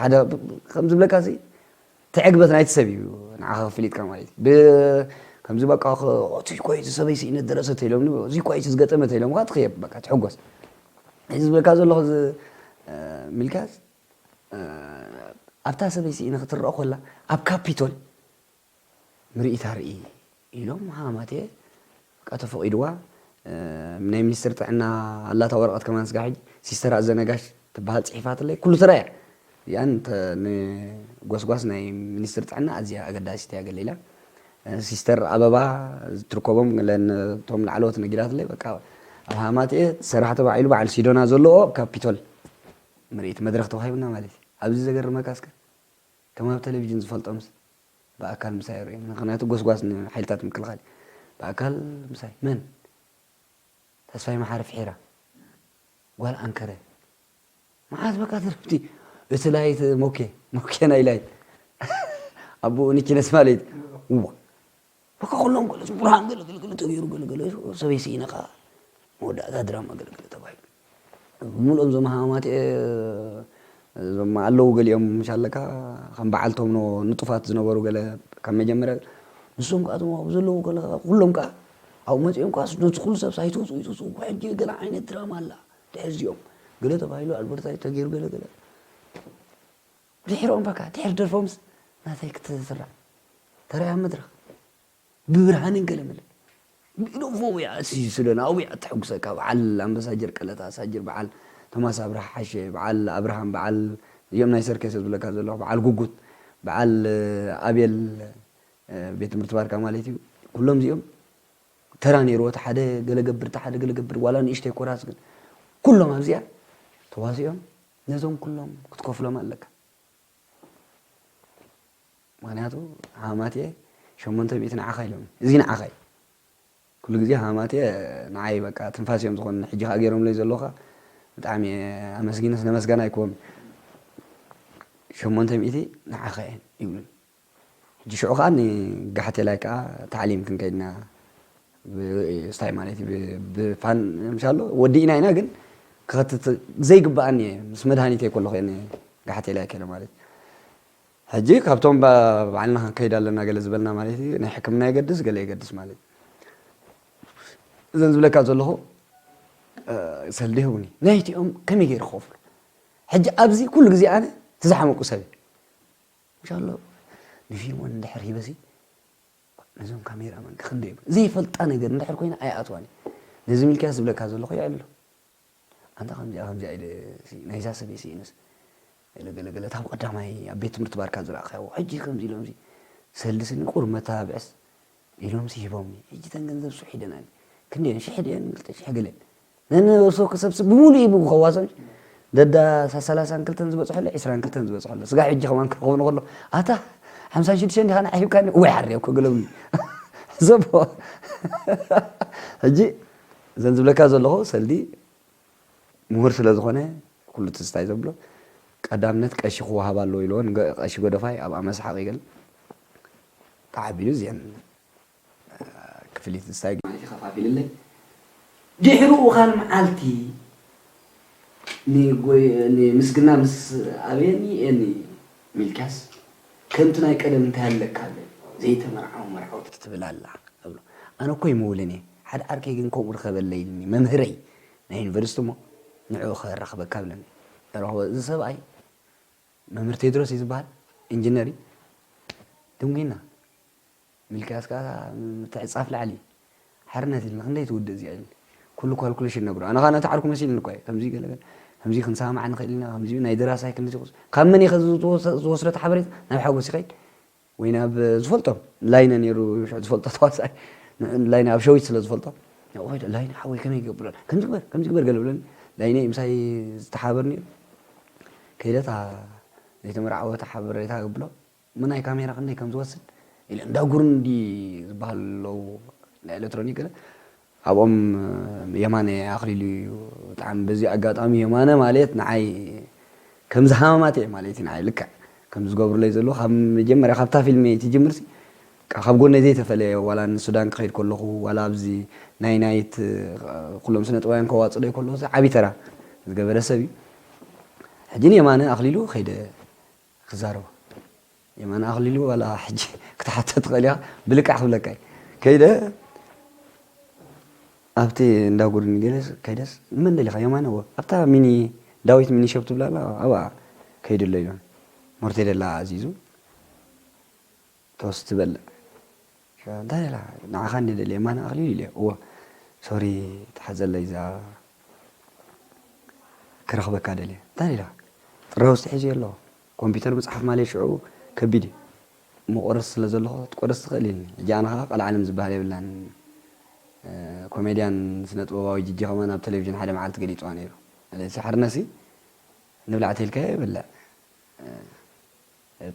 ሓደ ከም ዝብለካ ሲ ትዕግበት ናይቲ ሰብ እዩ ንዓኻ ክፍሊጥካ ማለት እዩ ከምዚ በቃ እቲ ኮይ እቲ ሰበይ ስኢነት ደረሰት ኢሎም እዚ ኮይ እቲ ዝገጠመት ኢሎም ካ ትኽየብ በቃ ትሕጎስ እዚ ዝብለካ ዘለኹ ሚልካስ ኣብታ ሰበይ ስኢነ ክትረአ ኮላ ኣብ ካፒቶል ምርኢት ኣርኢ ኢሎም ሃማቴ በቃ ተፈቒድዋ ናይ ሚኒስትር ጥዕና ኣላታ ወረቐት ከማን ስጋ ሕጂ ሲስተር ኣዘነጋሽ ትበሃል ፅሒፋትለይ ኩሉ ተራያ እዚኣን ንጎስጓስ ናይ ሚኒስትር ጥዕና ኣዝያ ኣገዳሲት እያ ገለ ኢላ ሲስተር ኣበባ ትርከቦም ቶም ላዕለዎት ነጊራትለይ በቃ ኣብ ሃማት እየ ሰራሕ ተባዒሉ በዓል ሲዶና ዘለዎ ኣብ ካፒቶል ምርኢት መድረክ ተዋሂቡና ማለት እዩ ኣብዚ ዘገርመካ እስከ ከም ኣብ ቴሌቪዥን ዝፈልጦምስ ብኣካል ምሳይ ርእ ምክንያቱ ጎስጓስ ንሓይልታት ምክልኻል ብኣካል ምሳይ መን ተስፋይ መሓሪ ፍሒራ ጓል ኣንከረ መዓት በቃ ትርፍቲ እቲ ላይት ሞኬ ሞኬ ናይ ላይት ኣቦኡ ንኪነስ ማለት ዋ በቃ ኩሎም ገለ ብርሃን ገለ ገለ ገለ ተገይሩ ገለ ገለ ሰበይ ስኢነ ከዓ መወዳእታ ድራማ ገለ ገለ ተባሂሉ ብምልኦም ዞም ሃማማት እዞም ኣለዉ ገሊኦም ምሻለካ ከም በዓልቶም ንጡፋት ዝነበሩ ገለ ካብ መጀመርያ ንሶም ከዓ እቶም ኣብኡ ዘለዉ ገለ ኩሎም ከዓ ኣብኡ መፂኦም ከዓ ነቲ ኩሉ ሰብ ሳይትውፅኡ ይትውፅኡ ሕጂ ገለ ዓይነት ድራማ ኣላ ድሕሪ እዚኦም ገለ ተባሂሉ ኣድቨርታይዝ ተገይሩ ገለ ገለ ድሕሮም በቃ ድሕሪ ደርፎምስ ናተይ ክትስራዕ ተራያ መድረክ ብብርሃንን ገለ መለ ኢሎም ፎብያ ስደን ኣውያ ተሐጉሰካ በዓል ኣንበሳጀር ቀለታ ሳጅር በዓል ቶማስ ኣብርሃ ሓሸ በዓል ኣብርሃም በዓል እዮም ናይ ሰርከሰ ዝብለካ ዘለኹ በዓል ጉጉት በዓል ኣቤል ቤት ትምህርቲ ባርካ ማለት እዩ ኩሎም እዚኦም ተራ ነይርዎ እቲ ሓደ ገለ ገብር እቲ ሓደ ገለ ገብር ዋላ ንእሽተይ ኮራስ ግን ኩሎም ኣብዚኣ ተዋሲኦም ነዞም ኩሎም ክትከፍሎም ኣለካ ምክንያቱ ሃማት እየ ሸሞንተ ሚእቲ ንዓኻ ኢሎም እዚ ንዓኻ እዩ ኩሉ ግዜ ሃማማት እየ፣ ንዓይ በቃ ትንፋስ እዮም ዝኾኑ። ሕጂ ከኣ ገይሮምለይ ዘለዉ ከኣ ብጣዕሚ እየ ኣመስጊነስ ነመስጋና ኣይኮን። ሸሞንተ ሚእቲ ንዓኻ እየን ይብሉኒ። ሕጂ ሽዑ ከኣ ንጋሕቴላይ ከኣ ታዕሊም ክንከይድና ብ-፣ ስታይ ማለት እዩ፣ ብ-፣ ብፋን ምሻሎ ወዲእና ኢና፣ ግን ክኸትት ዘይግብኣኒ እየ ምስ መድሃኒተይ ከለኹ እየ ንጋሕቴላይ ከለ ማለት እዩ። ሕጂ ካብቶም ባ-፣ ባዕልና ክንከይድ ኣለና ገለ ዝበልና ማለት እዩ፣ ናይ ሕክምና የገድስ፣ ገለ የገድስ ማለት እዩ። እዘን ዝብለካ ዘለኹ፣ እ፣ ሰልዲ ይህቡኒ። ናይቲኦም ከመይ ገይሩ ክኸፍሎ? ሕጂ ኣብዚ ኩሉ ግዜ ኣነ እቲ ዝሓመቁ ሰብ እየ። ኢንሻላህ ንፊልሞን እንድሕር ሂበሲ፣ ነዞም ካሜራማን ክንደይ ዘይፈልጣ ነገር እንድሕር ኮይና ኣይኣትዋን እየ። ነዚ ሚልክያስ ዝብለካ ዘለኹ የዕልሎ። ኣንታ ከምዚኣ ከምዚኣ ኢለ፣ ሲ-፣ ናይዛ ሰብ እየ ስኢነስ። ገለ ገለ ገለ፣ እታ ኣብ ቀዳማይ ኣብ ቤት ትምህርቲ ባርካ ዝረኣኻዮ፣ ሕጂ ከምዚ ኢሎምሲ፣ ሰልዲ ስኒ ቁሩብ መተባብዕስ ኢሎምሲ ሂቦምኒ። ሕጂ ተን ገንዘብ ሱሕ ኢደናኒ። ክንደየን? ሽሕ ድየን? ክልተ ሽሕ ገለን። ነንበሶ ክሰብስብ ብምሉእ ኢቡ ክኸዋሶም። ደዳ ሳ-፣ ሰላሳን ክልተን ዝበጽሖ ኣሎ፣ ዒስራን ክልተን ዝበጽሖ ኣሎ። ስጋ ሕጂ ከማን ክረኽቦ ንኸሎ፣ ኣታ ሓምሳን ሽዱሽተን ዲኻ ንዓይ ሂብካኒ? ወይ ሓርየ እኮ ገለምኒ። ዘቦ። ሕጂ እዘን ዝብለካ ዘለኹ ሰልዲ ምሁር ስለ ዝኾነ፣ ኩሉ ትዝታይ ዘብሎ፣ ቀዳምነት ቀሺ ክወሃብ ኣለዎ ኢልዎ፣ ንገ-፣ ቀሺ ጎደፋይ ኣብኣ መስሓቕ ይገል ተዓቢሉ እዚአን ክፍሊት ዝታይ ማለት እዩ፣ ከፋፊልለይ። ድሕሪኡ ካልእ መዓልቲ ንጎይ-፣ ንምስግና ምስ ኣበየኒ፣ ኤኒ ሚልክያስ፣ ከምቲ ናይ ቀደም እንታይ ኣለካ ኣለ፣ ዘይተመርዓዉ መርዓውቲ ትብል ኣላ እብሎ። ኣነ እኮ ይምውልን እየ፣ ሓደ ዓርከይ ግን ከምኡ ርኸበለይ ኢልኒ፣ መምህረይ ናይ ዩኒቨርሲቲ እሞ፣ ንዕኡ ከራኽበካ ብለኒ። ተረኽቦ፣ እዚ ሰብኣይ መምህር ቴድሮስ እዩ ዝበሃል፣ ኢንጂነር እዩ። ድንጉይና። ሚልክያስ ከኣ ምትዕጻፍ ላዕሊ። ሓርነት ኢልና ክንደይ ትውድእ እዚኣ ኢልኒ። ኩሉ ካልኩሌሽን ነግሮ። ኣነ ኸኣ ነቲ ዓርኩ መሲልኒ እኮ እየ። ከምዚ ገለ ገለ፣ ከምዚ ክንሰማማዕ ንኽእል ኢና፣ ከምዚ ናይ ደራሳይ ክንዲ ዝወስ-፣ ካብ መን ኢኸ ዝወስ-፣ ዝወስዶ እቲ ሓበሬታ? ናብ ሓጎስ ይኸይድ። ወይ ናብ ዝፈልጦም፣ ላይነ ነይሩ ሽዑ ዝፈልጦ ተዋሳኣይ። ላይነ ኣብ ሸዊት ስለ ዝፈልጦ። ናብኡ ኸይደ፣ "ላይነ ሓወይ ከመይ ይገብር? ከምዚ ግበር፣ ከምዚ ግበር" ገለ ብለኒ። ላይነ ምሳይ ዝተሓባበር ነይሩ። ከይደ እታ ዘይተመርዓወት ሓበሬታ ገብሎ። ምናይ ካሜራ ክንደይ ከም ዝወስድ ኢለ፣ እንዳ ጉርንዲ ዝበሃል ኣለዉ፣ ናይ ኤሌክትሮኒክ ገለ፣ ኣብኦም የማነ ኣኽሊሉ እዩ። ብጣዕሚ በዚ ኣጋጣሚ የማነ ማለት ንዓይ ከም ዝሃማማት እየ ማለት እዩ፣ ንዓይ ልክዕ ከም ዝገብሩለይ ዘለዉ። ካብ መጀመርያ ካብታ ፊልም ትጅምርሲ፣ ካብ ጎነይ ዘይተፈለየ፣ ዋላ ንሱዳን ክኸይድ ከለኹ፣ ዋላ ኣብዚ ናይ ናይት ኩሎም ስነ ጥበባውያን ከዋፅለይ ከለኹ፣ ዓብዪ ተራ ዝገበረ ሰብ እዩ። ሕጂ ንየማነ ኣኽሊሉ ከይደ ክዛረቦ። የማነ ኣኽሊሉ ዋላ ሕጂ ክትሓቶ ትኽእል ኢኻ፣ ብልክዕ ክብለካ እዩ። ከይደ ኣብቲ እንዳ ጉርኒ ገለስ ከይደስ፣ "ንመን ደሊኻ?" "የማነ፣ እወ፣ ኣብታ ሚኒ፣ ዳዊት ሚኒ ሾፕ ትብላ ኣላ፣ ኣብኣ ከይዱ ኣሎ" ኢሉኒ። ሞርቴደላ ኣዚዙ ቶስት ትበልዕ። "እንታይ ኢላ? ንዓኻ እንደ ደልየ፣ የማነ ኣኽሊሉ" ኢለ። "እወ፣ ሶሪ፣ ተሓዘለይ እዛ ክረኽበካ ደልየ።" "እንታይ ኢላ?" "ጥረ ውስጥ ሒዙ ኣለኹ። ኮምፒውተር ምጽሓፍ ማለት ሽዑ ከቢድ እዩ። እሞ ቆረስ ስለ ዘለኹ ክትቆረስ ትኽእል" ኢልኒ። ሕጂ ኣነ ኸኣ ቀልዓለም ዝበሃል የብላን። እ፣ ኮሜድያን ስነ ጥበባዊ ጂጂ ከማን ኣብ ቴሌቪዥን ሓደ መዓልቲ ገሊጽዋ ነይሩ። ስለዚ ሓርነሲ ንብላዕ ተልካዮ ይብላዕ።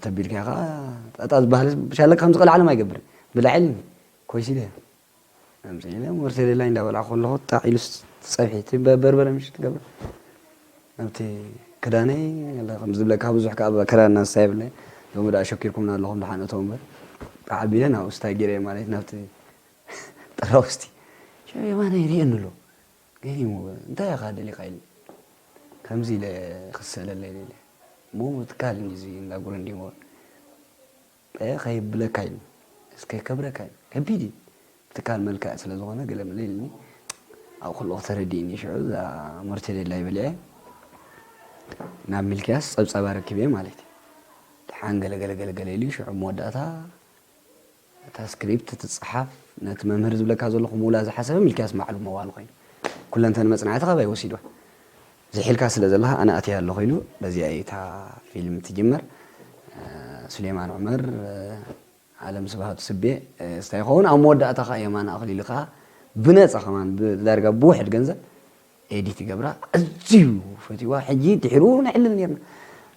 ተቢልካ ኢኻ፣ ጣጣ ዝበሃል ብሻለካ ከምዚ ቀልዓለም ኣይገብርን። ብላዕ ኢልኒ፣ ኮይስ ኢለ። ኣምፅእ ኢለ፣ ሞርቴዴላ እንዳበላዕኩ ከለኹ ጣዕ ኢሉ ስ-፣ ፀብሒ፣ እቲ በ-፣ በርበረ ምሽ ትገብር። ናብቲ ክዳነይ፣ ከምዚ ዝብለካ ብዙሕ ከዓ ክዳን ናንሳ የብለይ። ሎሚ ደኣ ሸኪርኩምና ኣለኹም፣ ደሓን እተው እምበር። ጣዕ ኣቢለ ናብኡ ስታይ ገይረ ማለት ናብቲ ጠራውስቲ። ሽዑ የማነ ይርእየኒ ኣሎ። ገሪሙ፣ "እንታይ ኢኻ ደሊኻ?" ኢሉ። ከምዚ ኢለ ክስእለለይ ደልየ። እሞ ትካል እንጂ እዚ እንዳ ጉረንዲ እሞ፣ "እ፣ ከይብለካ" ኢሉ። "እስከ ከብረካ" ኢሉ። ከቢድ እዩ። ትካል መልክዕ ስለ ዝኾነ ገለ መለ ኢልኒ። ኣብ ኩሉ ተረዲእኒ። ሽዑ እዛ ሞርቴዴላ ይበልዐ። ናብ ሚልክያስ ጸብጻብ ኣረኪበ ማለት እዩ። ደሓን ገለ ገለ ገለ ገለ ኢሉ። ሽዑ መወዳእታ እታ ስክሪፕት ትጸሓፍ፣ ነቲ መምህር ዝብለካ ዘለኹ ምውላ ዝሓሰበ ሚልክያስ ባዕሉ መዋሉ ኮይኑ፣ ኩለንተን መጽናዕቲ ካባይ ወሲድዋ። ዝሒልካ ስለ ዘለኻ ኣነ ኣትያ ኣለኹ ኢሉ፣ በዚኣ እዩ እታ ፊልም ትጅመር። እ፣ ሱሌማን ዑመር፣ እ፣ ኣለም ስብሃቱ ስቤ፣ እ፣ ስታይ ይኸውን። ኣብ መወዳእታ ኸኣ የማነ ኣኽሊሉ ኸኣ ብነጻ ከማን፣ ብ-፣ ዳርጋ ብውሕድ ገንዘብ ኤዲት ይገብራ። ኣዝዩ ፈትዋ። ሕጂ ድሒሩ ነዕልል ኔርና።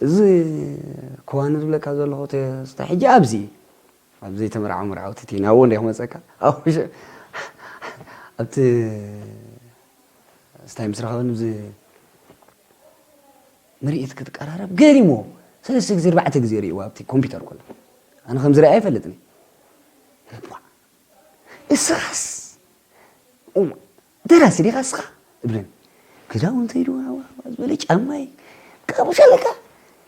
እዚ ክዋኒ ዝብለካ ዘለኹ ተስታ ሕጂ ኣብዚ እዩ። ኣብ ዘይተመርዓው መርዓውቲ እቲ ናብኡ እንደ ክመጸካ፣ ኣብ ውሽ-፣ ኣብቲ ስታይ ምስ ረኸበኒ፣ ብዚ ምርኢት ክትቀራረብ ገሪሞ፣ ሰለስተ ግዜ ኣርባዕተ ግዜ ርእይዎ ኣብቲ ኮምፒውተር ኮሎ። ኣነ ከምዚ ርእየ ኣይፈልጥን እየ። እባ፣ እስኻስ፣ እዋ፣ ደራሲ ዲኻ እስኻ? እብለኒ። ክዳውንተይ ድዋ፣ ኣዋ፣ ኣዋ ዝበለ ጫማይ፣ ካብሻ ኣለካ።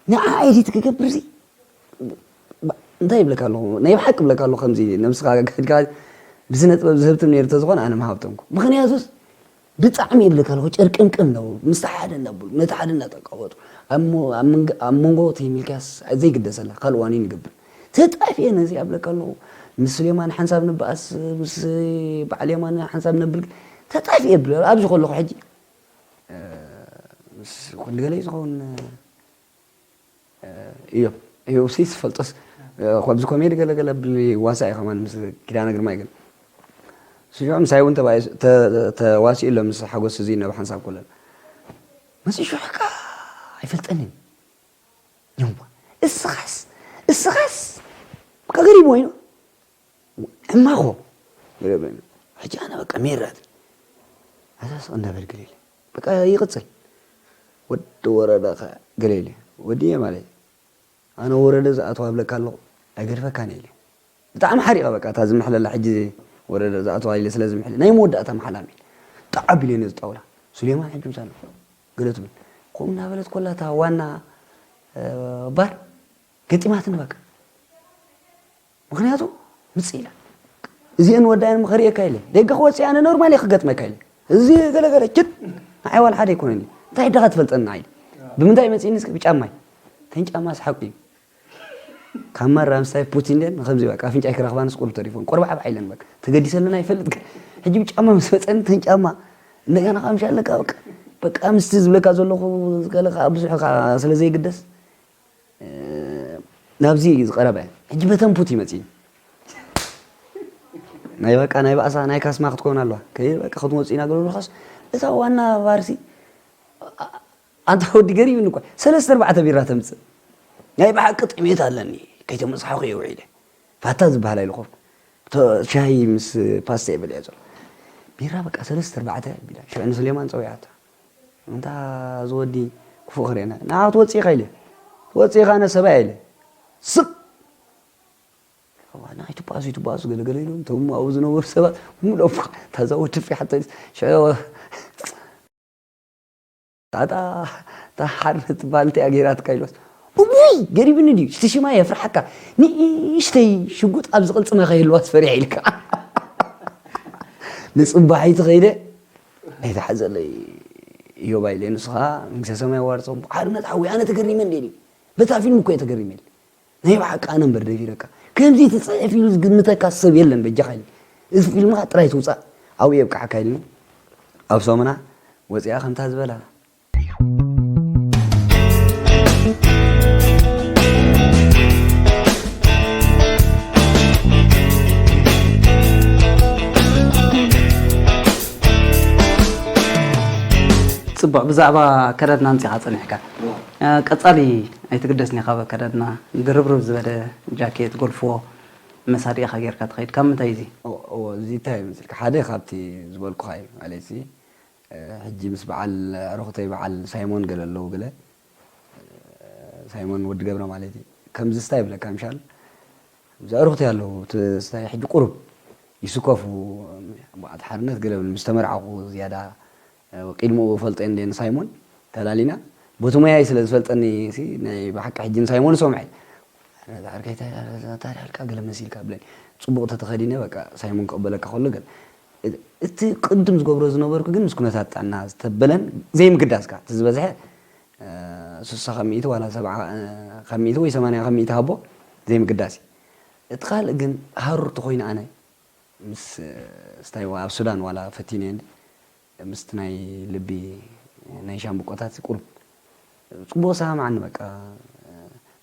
ንዓ ኤዲት ክገብር ሲ፣ ባ-፣ እንታይ ይብለካ ኣለኹ? ናይ ብሓቂ ይብለካ ኣለኹ። ከምዚ ነብስኻ ከድካ ብስነ ጥበብ ዝህብትም ነይሩ ተዝኾነ ኣነ ምሃብተምኩ። ምኽንያቱስ ብጣዕሚ ይብለካ ኣለኹ፣ ጨርቅምቅም ነው። ምስቲ ሓደ እናብሉ፣ ነቲ ሓደ እናጠቃወጡ፣ ኣብ ሞ-፣ ኣብ መንገ-፣ ኣብ መንጎ ተይሚልካስ ዘይግደሰላ፣ ካልእ ዋኒን ይገብር። ተጣፊኤ ነዚ ኣብለካ ኣለኹ። ምስ ሱሌማን ሓንሳብ ንበኣስ፣ ምስ በዓል የማነ ሓንሳብ ነብል፣ ተጣፊኤ ብል-፣ ኣብዚ ከለኹ ሕጂ፣ እ፣ ምስ ኩሉ ገለ እዩ ዝኸውን፣ እ፣ እዮም። እዮም ሲ ዝፈልጦስ፣ እ፣ ከምዚ ኮሜዲ ገለ ገለ ብል ዋሳ እዩ ከማን ምስ ኪዳነ ግርማይ ግን። ስጆ ምሳይ እውን ተባኢሱ-፣ ተ-፣ ተዋሲኡ ኣሎ ምስ ሓጎስ እዚ ነብ ሓንሳብ ኮለል። መሲ ሹሕካ ኣይፈልጠንን። እዋ፣ እስኻስ፣ እስኻስ፣ ከገሪም ኮይኑ። ሕማኾ። ገለ በይኑ። ሕጂ ኣነ በቃ ሜራት። ኣሳስ እንዳበል ገለ ኢለ። በቃ ይቕጽል። ወዲ ወረደ ከ ገለ ኢለ። ወዲ እየ ማለት። ኣነ ወረደ ዝኣተዋ እብለካ ኣለኹ። ኣይገድፈካን እየ ኢለ። ብጣዕሚ ሓሪቐ በቃ እታ ዝምሕለላ ሕጂ ወረደ ዝኣተዋ ኢለ ስለ ዝምሕለ። ናይ መወዳእታ መሓላም ኢለ። ጣዕ ኣቢለ ነዚ ጣውላ። ሱሌማን ሕጂ ምሳና። ገለ ትብል። ከምኡ እናበለት ኮላ እታ ዋና፣ እ፣ ባር ገጢማትኒ በቃ። ምኽንያቱ ምጽእ ኢላ። እዚአን ወዳእን ምኸርእየካ ኢለ። ደገ ክወጽእ ኣነ ኖርማል እየ ክገጥመካ ኢለ። እዚ ገለገለ ችት ንዓይ ዋላ ሓደ ኣይኮነን እዩ። እንታይ ዕዳኻ ትፈልጠኒ ንዓይ? ብምንታይ መጺእኒ እስኪ? ብጫማይ። ተን ጫማ ስሓቁ እዩ። ካብ ማራ ምስታይ ፑቲን ደን ከምዚ በቃ ኣፍንጫይ ክረኽባንስ ቁሩብ ተሪፎን። ቆርባዕ ባዕ ኢለን በቃ። ተገዲሰለና ይፈልጥ ግን። ሕጂ ብጫማ ምስ መጸኒ ተን ጫማ እንደገና ካብ ምሻለካ በቃ። በቃ ምስቲ ዝብለካ ዘለኹ ገለ ከዓ ብዙሕ ከዓ ስለ ዘይግደስ ናብዚ እዩ ዝቐረበ። ሕጂ በተንፑት ይመጽእ እዩ። ናይ በቃ ናይ ባእሳ ናይ ካስማ ክትከውን ኣለዋ። ከይ በቃ ክትመጽእ ኢና ገለሉኻስ እታ ዋና ባርሲ ኣንታ ወዲ ገሪብኒ እኳ ሰለስተ ኣርባዕተ ቢራ ተምጽእ። ናይ ብሓቂ ጥሜት ኣለኒ። ከይተመጽሓኹ እየ ውዒለ። ፋታ ዝበሃል ኣይልኸፍኩ። ቶ-፣ ሻሂ ምስ ፓስታ ይበልዕ ዘሎ። ቢራ በቃ ሰለስተ ኣርባዕተ ቢራ። ሽዑ ንስሌማን ጸዊዓታ። እንታ ዝወዲ ክፉእ ክርእየና። ንዓ ክትወጽእ ኢኻ ኢለ። ትወጽእ ኢኻ ኣነ ሰብኣይ ኢለ። ስቕ! እዋ፣ ንዓይ ትባኣሱ፣ ይትባኣሱ፣ ገለ ገለ ኢሎም፣ እቶም ኣብኡ ዝነበሩ ሰባት፣ ምለፉ፣ ታዛ ወዲ ፍሪሓቶ፣ ሽዑ፣ ጣጣ፣ እታ ሓርነት ትበሃል እንታይ እያ ገይራትካ ኢልዋስ፣ እውይ፣ ገሪብኒ ድዩ? እቲ ሽማ የፍርሓካ። ንእሽተይ ሽጉጥ ኣብ ዝቕልጽመ ከይህልዋስ ፈሪሐ ኢልካ። ንጽባሒቱ ከይደ፣ ኣይትሓዘለይ፣ እዮባ ኢለ፣ ንስኻ መንግስተ ሰማይ የዋርሶ። ሓርነት ሓወይ፣ ኣነ ተገሪመ እንዴ ኢሉ። በታ ፊልም እኮ እየ ተገሪመ ኢሉ። ናይ ብሓቂ ኣነ እምበር ደፊረካ። ከምዚ ትጽሕፍ ኢሉ ዝግምተካ ሰብ የለን በጃኻ ኢሉ። እዚ ፊልምኻ ጥራይ ትውጻእ ኣብኡ የብቅዓካ ኢሉኒ። ኣብ ሳሙና ወጺኣ ከምታ ዝበላ። ጽቡቕ፣ ብዛዕባ ኣከዳድና ኣምጺኻ ጸኒሕካ። እ፣ ቀጻሊ ኣይትግደስን ኢኻ ኣብ ኣከዳድና። ድርብርብ ዝበለ ጃኬት፣ ጎልፎ፣ መሳጢ ኢኻ ጌርካ ትኸይድ። ካብ ምንታይ እዚ? እዎ፣ እዎ፣ እዚ እንታይ እዩ መሲልካ? ሓደ ካብቲ ዝበልኩኻ እዩ፣ ማለት እዚ፣ እ፣ ሕጂ ምስ በዓል ኣዕሩኽተይ በዓል ሳይሞን ገለ ኣለዉ ገለ፣ እ፣ ሳይሞን ወዲ ገብረ ማለት እዩ። ከምዚ ስታይ ይብለካ ምሻል፣ ምስ ኣዕሩኽተይ ኣለዉ፣ እቲ ስታይ ሕጂ ቁሩብ ይስከፉ፣ ኣቦዓት ሓርነት ገለ ብል፣ ምስ ተመርዓኹ ዝያዳ፣ እ፣ ቅድሚኡ እፈልጦ እንደ ንሳይሞን ተላሊና፣ በቲ ሞያይ ስለ ዝፈልጠኒ ሲ፣ ናይ ብሓቂ ሕጂ ንሳይሞን ሰምዐ። ኣረ፣ ዛዕርከይ እንታይ ኢላ፣ እንታይ ኢልካ ገለ መሲልካ ብለኒ። ጽቡቕ ተተኸዲነ፣ በቃ፣ ሳይሞን ክቕበለካ ከሎ ግን፣ እ-፣ እቲ ቅድም ዝገብሮ ዝነበርኩ ግን ምስ ኩነታት ጥዕና ዝተበለን ዘይምግዳስካ፣ እቲ ዝበዝሐ፣ እ፣ ስሳ ካብ ሚእቲ ዋላ ሰብዓ፣ እ፣ ካብ ሚእቲ ወይ ሰማንያ ካብ ሚእቲ ሃቦ ዘይምግዳስ እዩ። እቲ ካልእ ግን ሃሩር ተኾይነ ኣነ፣ ምስ፣ እ፣ ስታይ ዋ-፣ ኣብ ሱዳን ዋላ ፈቲነ እንዲ፣ ምስቲ ናይ ልቢ ናይ ሻምብቆታት ቁሩብ ጽቡቕ ሰማማዓኒ። በቃ፣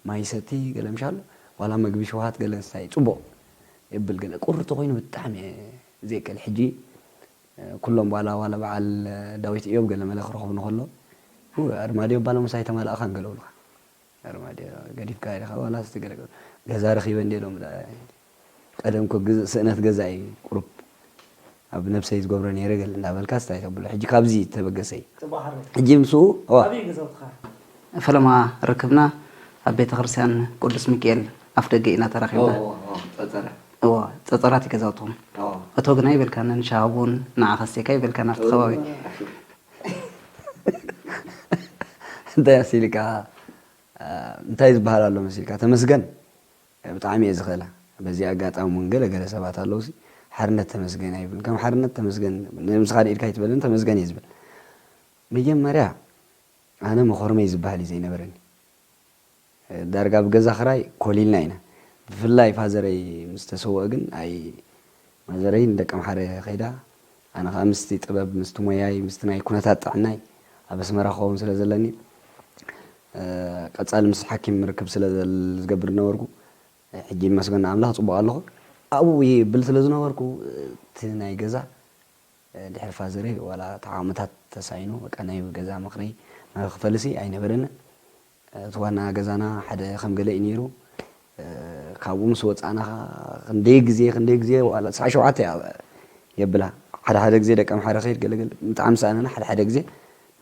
ማይ ሰቲ ገለ ምሻሎ፣ ዋላ መግቢ ሽውሃት ገለ ስታይ ጽቡቕ የብል። ገለ ቁሪ ተኾይኑ ብጣዕሚ እየ ዘይቀል። ሕጂ፣ እ፣ ኩሎም ዋላ፣ ዋላ በዓል ዳዊት እዮብ ገለ መለ ክረኽቡ ንኸሎ፣ ኡ፣ ኣርማድዮ ባሎ ምሳይ ተማላእኻን ገለ ብሉኻ። ኣርማድዮ ገዲፍካ ኢኻ ዋላ ስቲ ገለ ገዛ ረኺበ እንዴ ኢሎም ዳ-፣ ቀደም እኮ ግዝ-፣ ስእነት ገዛ እዩ ቁሩብ። ኣብ ነብሰይ ዝገብሮ ነይረ ገለ እንዳበልካ ስታይ ተብሎ። ሕጂ ካብዚ ተበገሰ እዩ። ጽቡቕ ሓረይ። ሕጂ ምስኡ እዋ ኣበይ ገዛውትኻ? ፈለማ ርክብና ኣብ ቤተ ክርስቲያን ቅዱስ ሚካኤል ኣፍ ደገ ኢና ተራኺብና። እዎ፣ ጸጸራት እዩ ገዛውትኹም። እቶ ግና ይበልካና ንሻሃቡን ንዓ ከስቴካ ይበልካና ኣብቲ ከባቢ። እንታይ መሲልካ እንታይ ዝበሃል ኣሎ መሲልካ ተመስገን ብጣዕሚ እየ ዝኽእላ። በዚ ኣጋጣሚ እውን ገለ ገለ ሰባት ኣለዉ ሲ ሓርነት ተመስገን ኣይብልን። ከም ሓርነት ተመስገን ንምስኻ ኢድካ ኣይትበልን ተመስገን እየ ዝብል። መጀመርያ ኣነ መኾርመይ ዝበሃል እዩ ዘይነበረኒ። ዳርጋ ብገዛ ክራይ ኮሊልና ኢና። ብፍላይ ፋዘረይ ምስ ተሰወአ ግን ኣይ ማዘረይ ንደቀምሓረ ከይዳ ኣነ ከዓ ምስቲ ጥበብ ምስቲ ሞያይ ምስቲ ናይ ኩነታት ጥዕናይ ኣብ ኣስመራ ክኸውን ስለ ዘለኒ ቀፃሊ ምስ ሓኪም ርክብ ስለ ዝገብር ዝነበርኩ ሕጂ ይመስገን ኣምላኽ ፅቡቅ ኣለኹ ኣብኡ ይብል ስለ ዝነበርኩ እቲ ናይ ገዛ ድሕሪ ፋዘረይ ዋላ ተዓቕምታት ተሳኢኑ በቃ ናይ ገዛ ምኽሪ መኽፈልሲ ኣይነበረንን እቲ ዋና ገዛና ሓደ ከም ገለ እዩ ነይሩ ካብኡ ምስ ወፃእና ክንደይ ግዜ ክንደይ ግዜ ዋላ ትስዓ ሸውዓተ እያ የብላ ሓደ ሓደ ግዜ ደቂ ኣምሓረ ከይድ ገለገለ ብጣዕሚ ሰኣነና ሓደ ሓደ ግዜ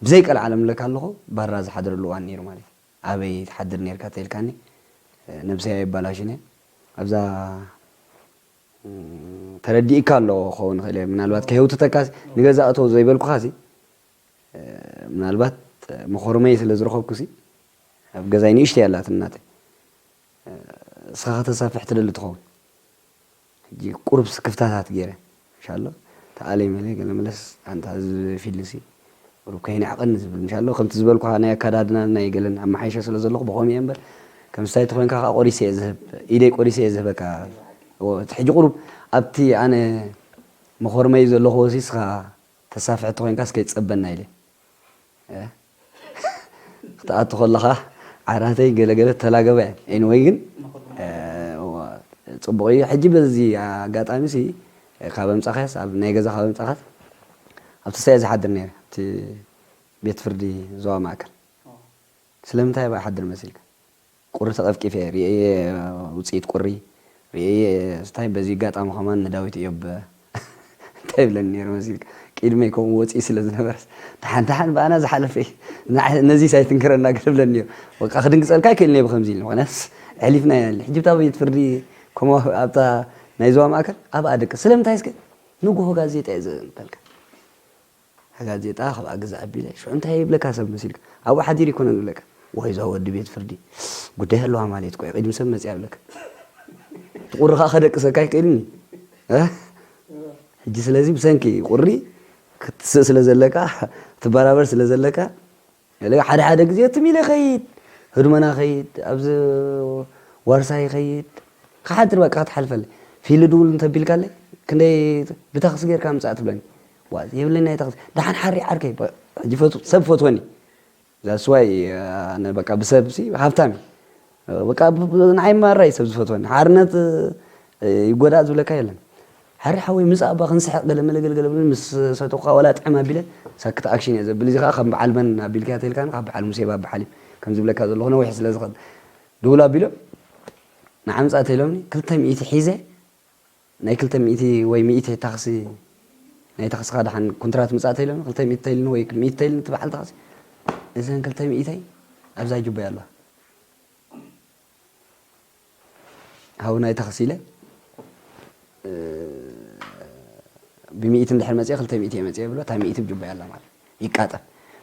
ብዘይ ቀልዓለም እብለካ ኣለኹ ባራ ዝሓድረሉ እዋን ነይሩ ማለት እዩ ኣበይ ትሓድር ነርካ ተልካኒ ነብሰይ ኣይባላሽነ ኣብዛ ተረዲእካ ኣሎ ክኸውን ይኽእል እየ ምናልባት ከህውትተካ ንገዛ እቶ ዘይበልኩኻ ምናልባት መኾርመይ ስለ ዝረኸብኩ ኣብ ገዛይ ንእሽተይ ኣላትኒ ናተይ እስኻ ከተሳፍሕ ትደሊ ትኸውን ሕጂ ቁሩብ ስክፍታታት ገይረ ሻሎ ተኣለይ መለ ገለ መለስ ኣንታ እዚ ፊልድሲ ቁሩብ ከይንዕቐኒ ዝብል ሻሎ ከምቲ ዝበልኩኻ ናይ ኣካዳድና ናይ ገለን ኣመሓይሸ ስለ ዘለኹ ብኸምኡ እየ እምበር ከም ስታይ ተኾይንካ ከዓ ቆሪሰ እየ ዝህብ ኢደይ ቆሪሰ እየ ዝህበካ እቲ ሕጂ ቁሩብ ኣብቲ ኣነ መኾርመይ ዘለኹ ወሲስኻ ተሳፍሕ ተኾይንካ እስከ ይጸበና ኢለ ክትኣቱ ከለኻ ዓራተይ ገለገለ ተላገበ anyway ግን ፅቡቕ እዩ ሕጂ በዚ ኣጋጣሚ ሲ ካብ ኣምፃኻስ ኣብ ናይ ገዛ ካብ ኣምፃኻስ ኣብቲ ሳየ ዝሓድር ነይረ ኣብቲ ቤት ፍርዲ ዞባ ማእከል ስለምንታይ ኣብ ሓድር መሲልካ ቁሪ ተቐፍቂፈ ርእየ ውፅኢት ቁሪ ርእየ ስታይ በዚ ኣጋጣሚ ከማን ንዳዊት እዮብ እንታይ ይብለኒ ነይሩ መሲልካ ቅድመይ ከምኡ ወፅኢ ስለ ዝነበረስ ደሓን ደሓን ብኣና ዝሓለፈ ነዚ ሳይትንክረና ገለ ብለኒ ነይሩ በቃ ክድንግፀልካ ኣይክእልን እየ ብከምዚ ኢሉ ምክንያት ሕሊፍና ሕጂ ብታ ቤት ፍርዲ ከምኡ ኣብታ ናይ ዞባ ማእከል ኣብኣ ደቂ ስለምንታይ እስከ ንጉሆ ጋዜጣ እየ ዝበልካ ጋዜጣ ካብ ኣግዛዕ ኣቢለ ሽዑ እንታይ ይብለካ ሰብ መሲልካ ኣብኡ ሓዲር ይኮነ ዝብለካ ወይ እዛ ወዲ ቤት ፍርዲ ጉዳይ ኣለዋ ማለት እኮ ቅድሚ ሰብ መፅያ ይብለካ ትቁሪ ከዓ ከደቅሰካ ይክእልኒ ሕጂ ስለዚ ብሰንኪ ቁሪ ክትስእ ስለ ዘለካ ትበራበር ስለ ዘለካ ሓደ ሓደ ግዜ ትም ኢለ ይኸይድ ህድመና ይኸይድ ኣብዚ ዋርሳ ይኸይድ ክሓድር በቃ ክትሓልፈለይ ፊሊ ድውል እንተቢልካለይ ክንደይ ብታክሲ ጌርካ ምፃእ ትብለኒ የብለኒ ናይ ታክሲ ደሓን ሓሪ ዓርከይ ሕጂ ሰብ ፈትወኒ ዛስዋይ በቃ ብሰብ ሃብታም በቃ ንዓይ ማራ እዩ ሰብ ዝፈትወኒ ሓርነት ይጎዳእ ዝብለካ የለን ሓሪ ሓወይ ምፃእ ባ ክንስሕቅ ገለ መለገልገለ ምስ ሰተኳ ወላ ጥዕም ኣቢለ ሳክት ኣክሽን እየ ዘብል እዚ ከዓ ከም በዓል መን ኣቢልካ ተልካ ካብ በዓል ሙሴ ባበሓሊ ከም ዝብለካ ዘለኹ ነዊሕ ስለ ዝኸድ ድውል ኣቢሎም ንዓምፃእ ተኢሎምኒ ክልተ ሚእቲ ሒዘ ናይ ክልተ ሚእቲ ወይ ሚእቲ ታክሲ ናይ ታክስኻ ደሓን ኮንትራት ምፃእ ተኢሎምኒ ክልተ ሚእቲ ተኢልኒ ወይ ሚእቲ ተኢልኒ እቲ በዓል ታክሲ እዘን ክልተ ሚእተይ ኣብዛ ጁባይ ኣለዋ ሃውና ኣይተኸሲለ ብሚእቲ እንድሕር መፅአ ክልተ ሚእቲ እየ መፅአ ብሎ እታ ሚእቲ ብጁባ ኣላ ማለት ይቃጠል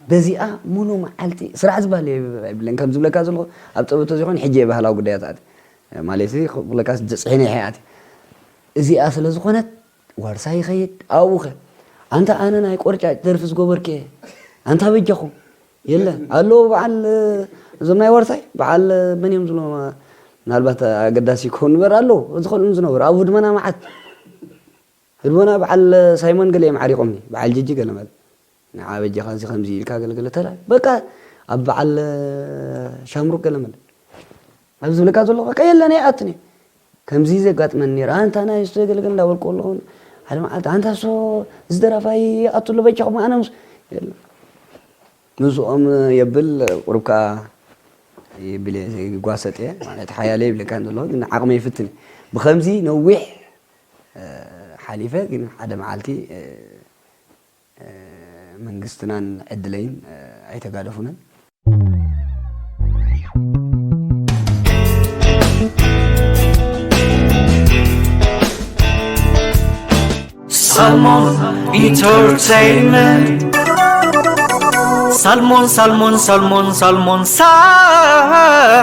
በዚኣ ሙሉ መዓልቲ ስራሕ ዝበሃል የብለን ከም ዝብለካ ዘለኹ ኣብ ፀበቶ ዘይኮን ሕጂ የባህላዊ ጉዳያት ኣት ማለት ክብለካ ዝፅሒነ ይሐ ኣት እዚኣ ስለ ዝኾነት ዋርሳ ይኸይድ ኣብኡ ኸ ኣንታ ኣነ ናይ ቆርጫጭ ደርፊ ዝገበርክ እየ ኣንታ በጃኹም የለ ኣለዉ በዓል እዞም ናይ ዋርሳይ በዓል መን እዮም ዝብሎ ምናልባት ኣገዳሲ ይከውን ንበር ኣለዉ ዝኸልኡን ዝነበሩ ኣብ ህድመና መዓት ህድመና በዓል ሳይሞን ገለ እዮም ዓሪቆምኒ በዓል ጅጂ ገለ ማለት ንዓ በጃኻ እዚ ከምዚ ኢልካ ገለገለ ተላ በቃ ኣብ በዓል ሻምሩክ ገለ ማለት ኣብ ዝብለካ ዘሎ በቃ የለን ኣይኣትን እዩ ከምዚ ዘጋጥመኒ ነይሩ ኣንታ ናይ ስቶ ገለገለ እንዳበልኩ ኣለኹ ሓደ መዓልቲ ኣንታ ሶ እዚ ደራፋይ ይኣቱ ኣሎ በጃኹም ኣነ ምስ የለ ምስኦም የብል ቁሩብ ከዓ ይብል ይጓሰጥ እየ ማለት ሓያለ ይብለካ ዘሎ ግን ዓቕመ ይፍትን ብከምዚ ነዊሕ ሓሊፈ፣ ግን ሓደ መዓልቲ መንግስትናን ዕድለይን ኣይተጋደፉንን። Salmon Entertainment. Salmon, salmon, salmon, salmon, salmon.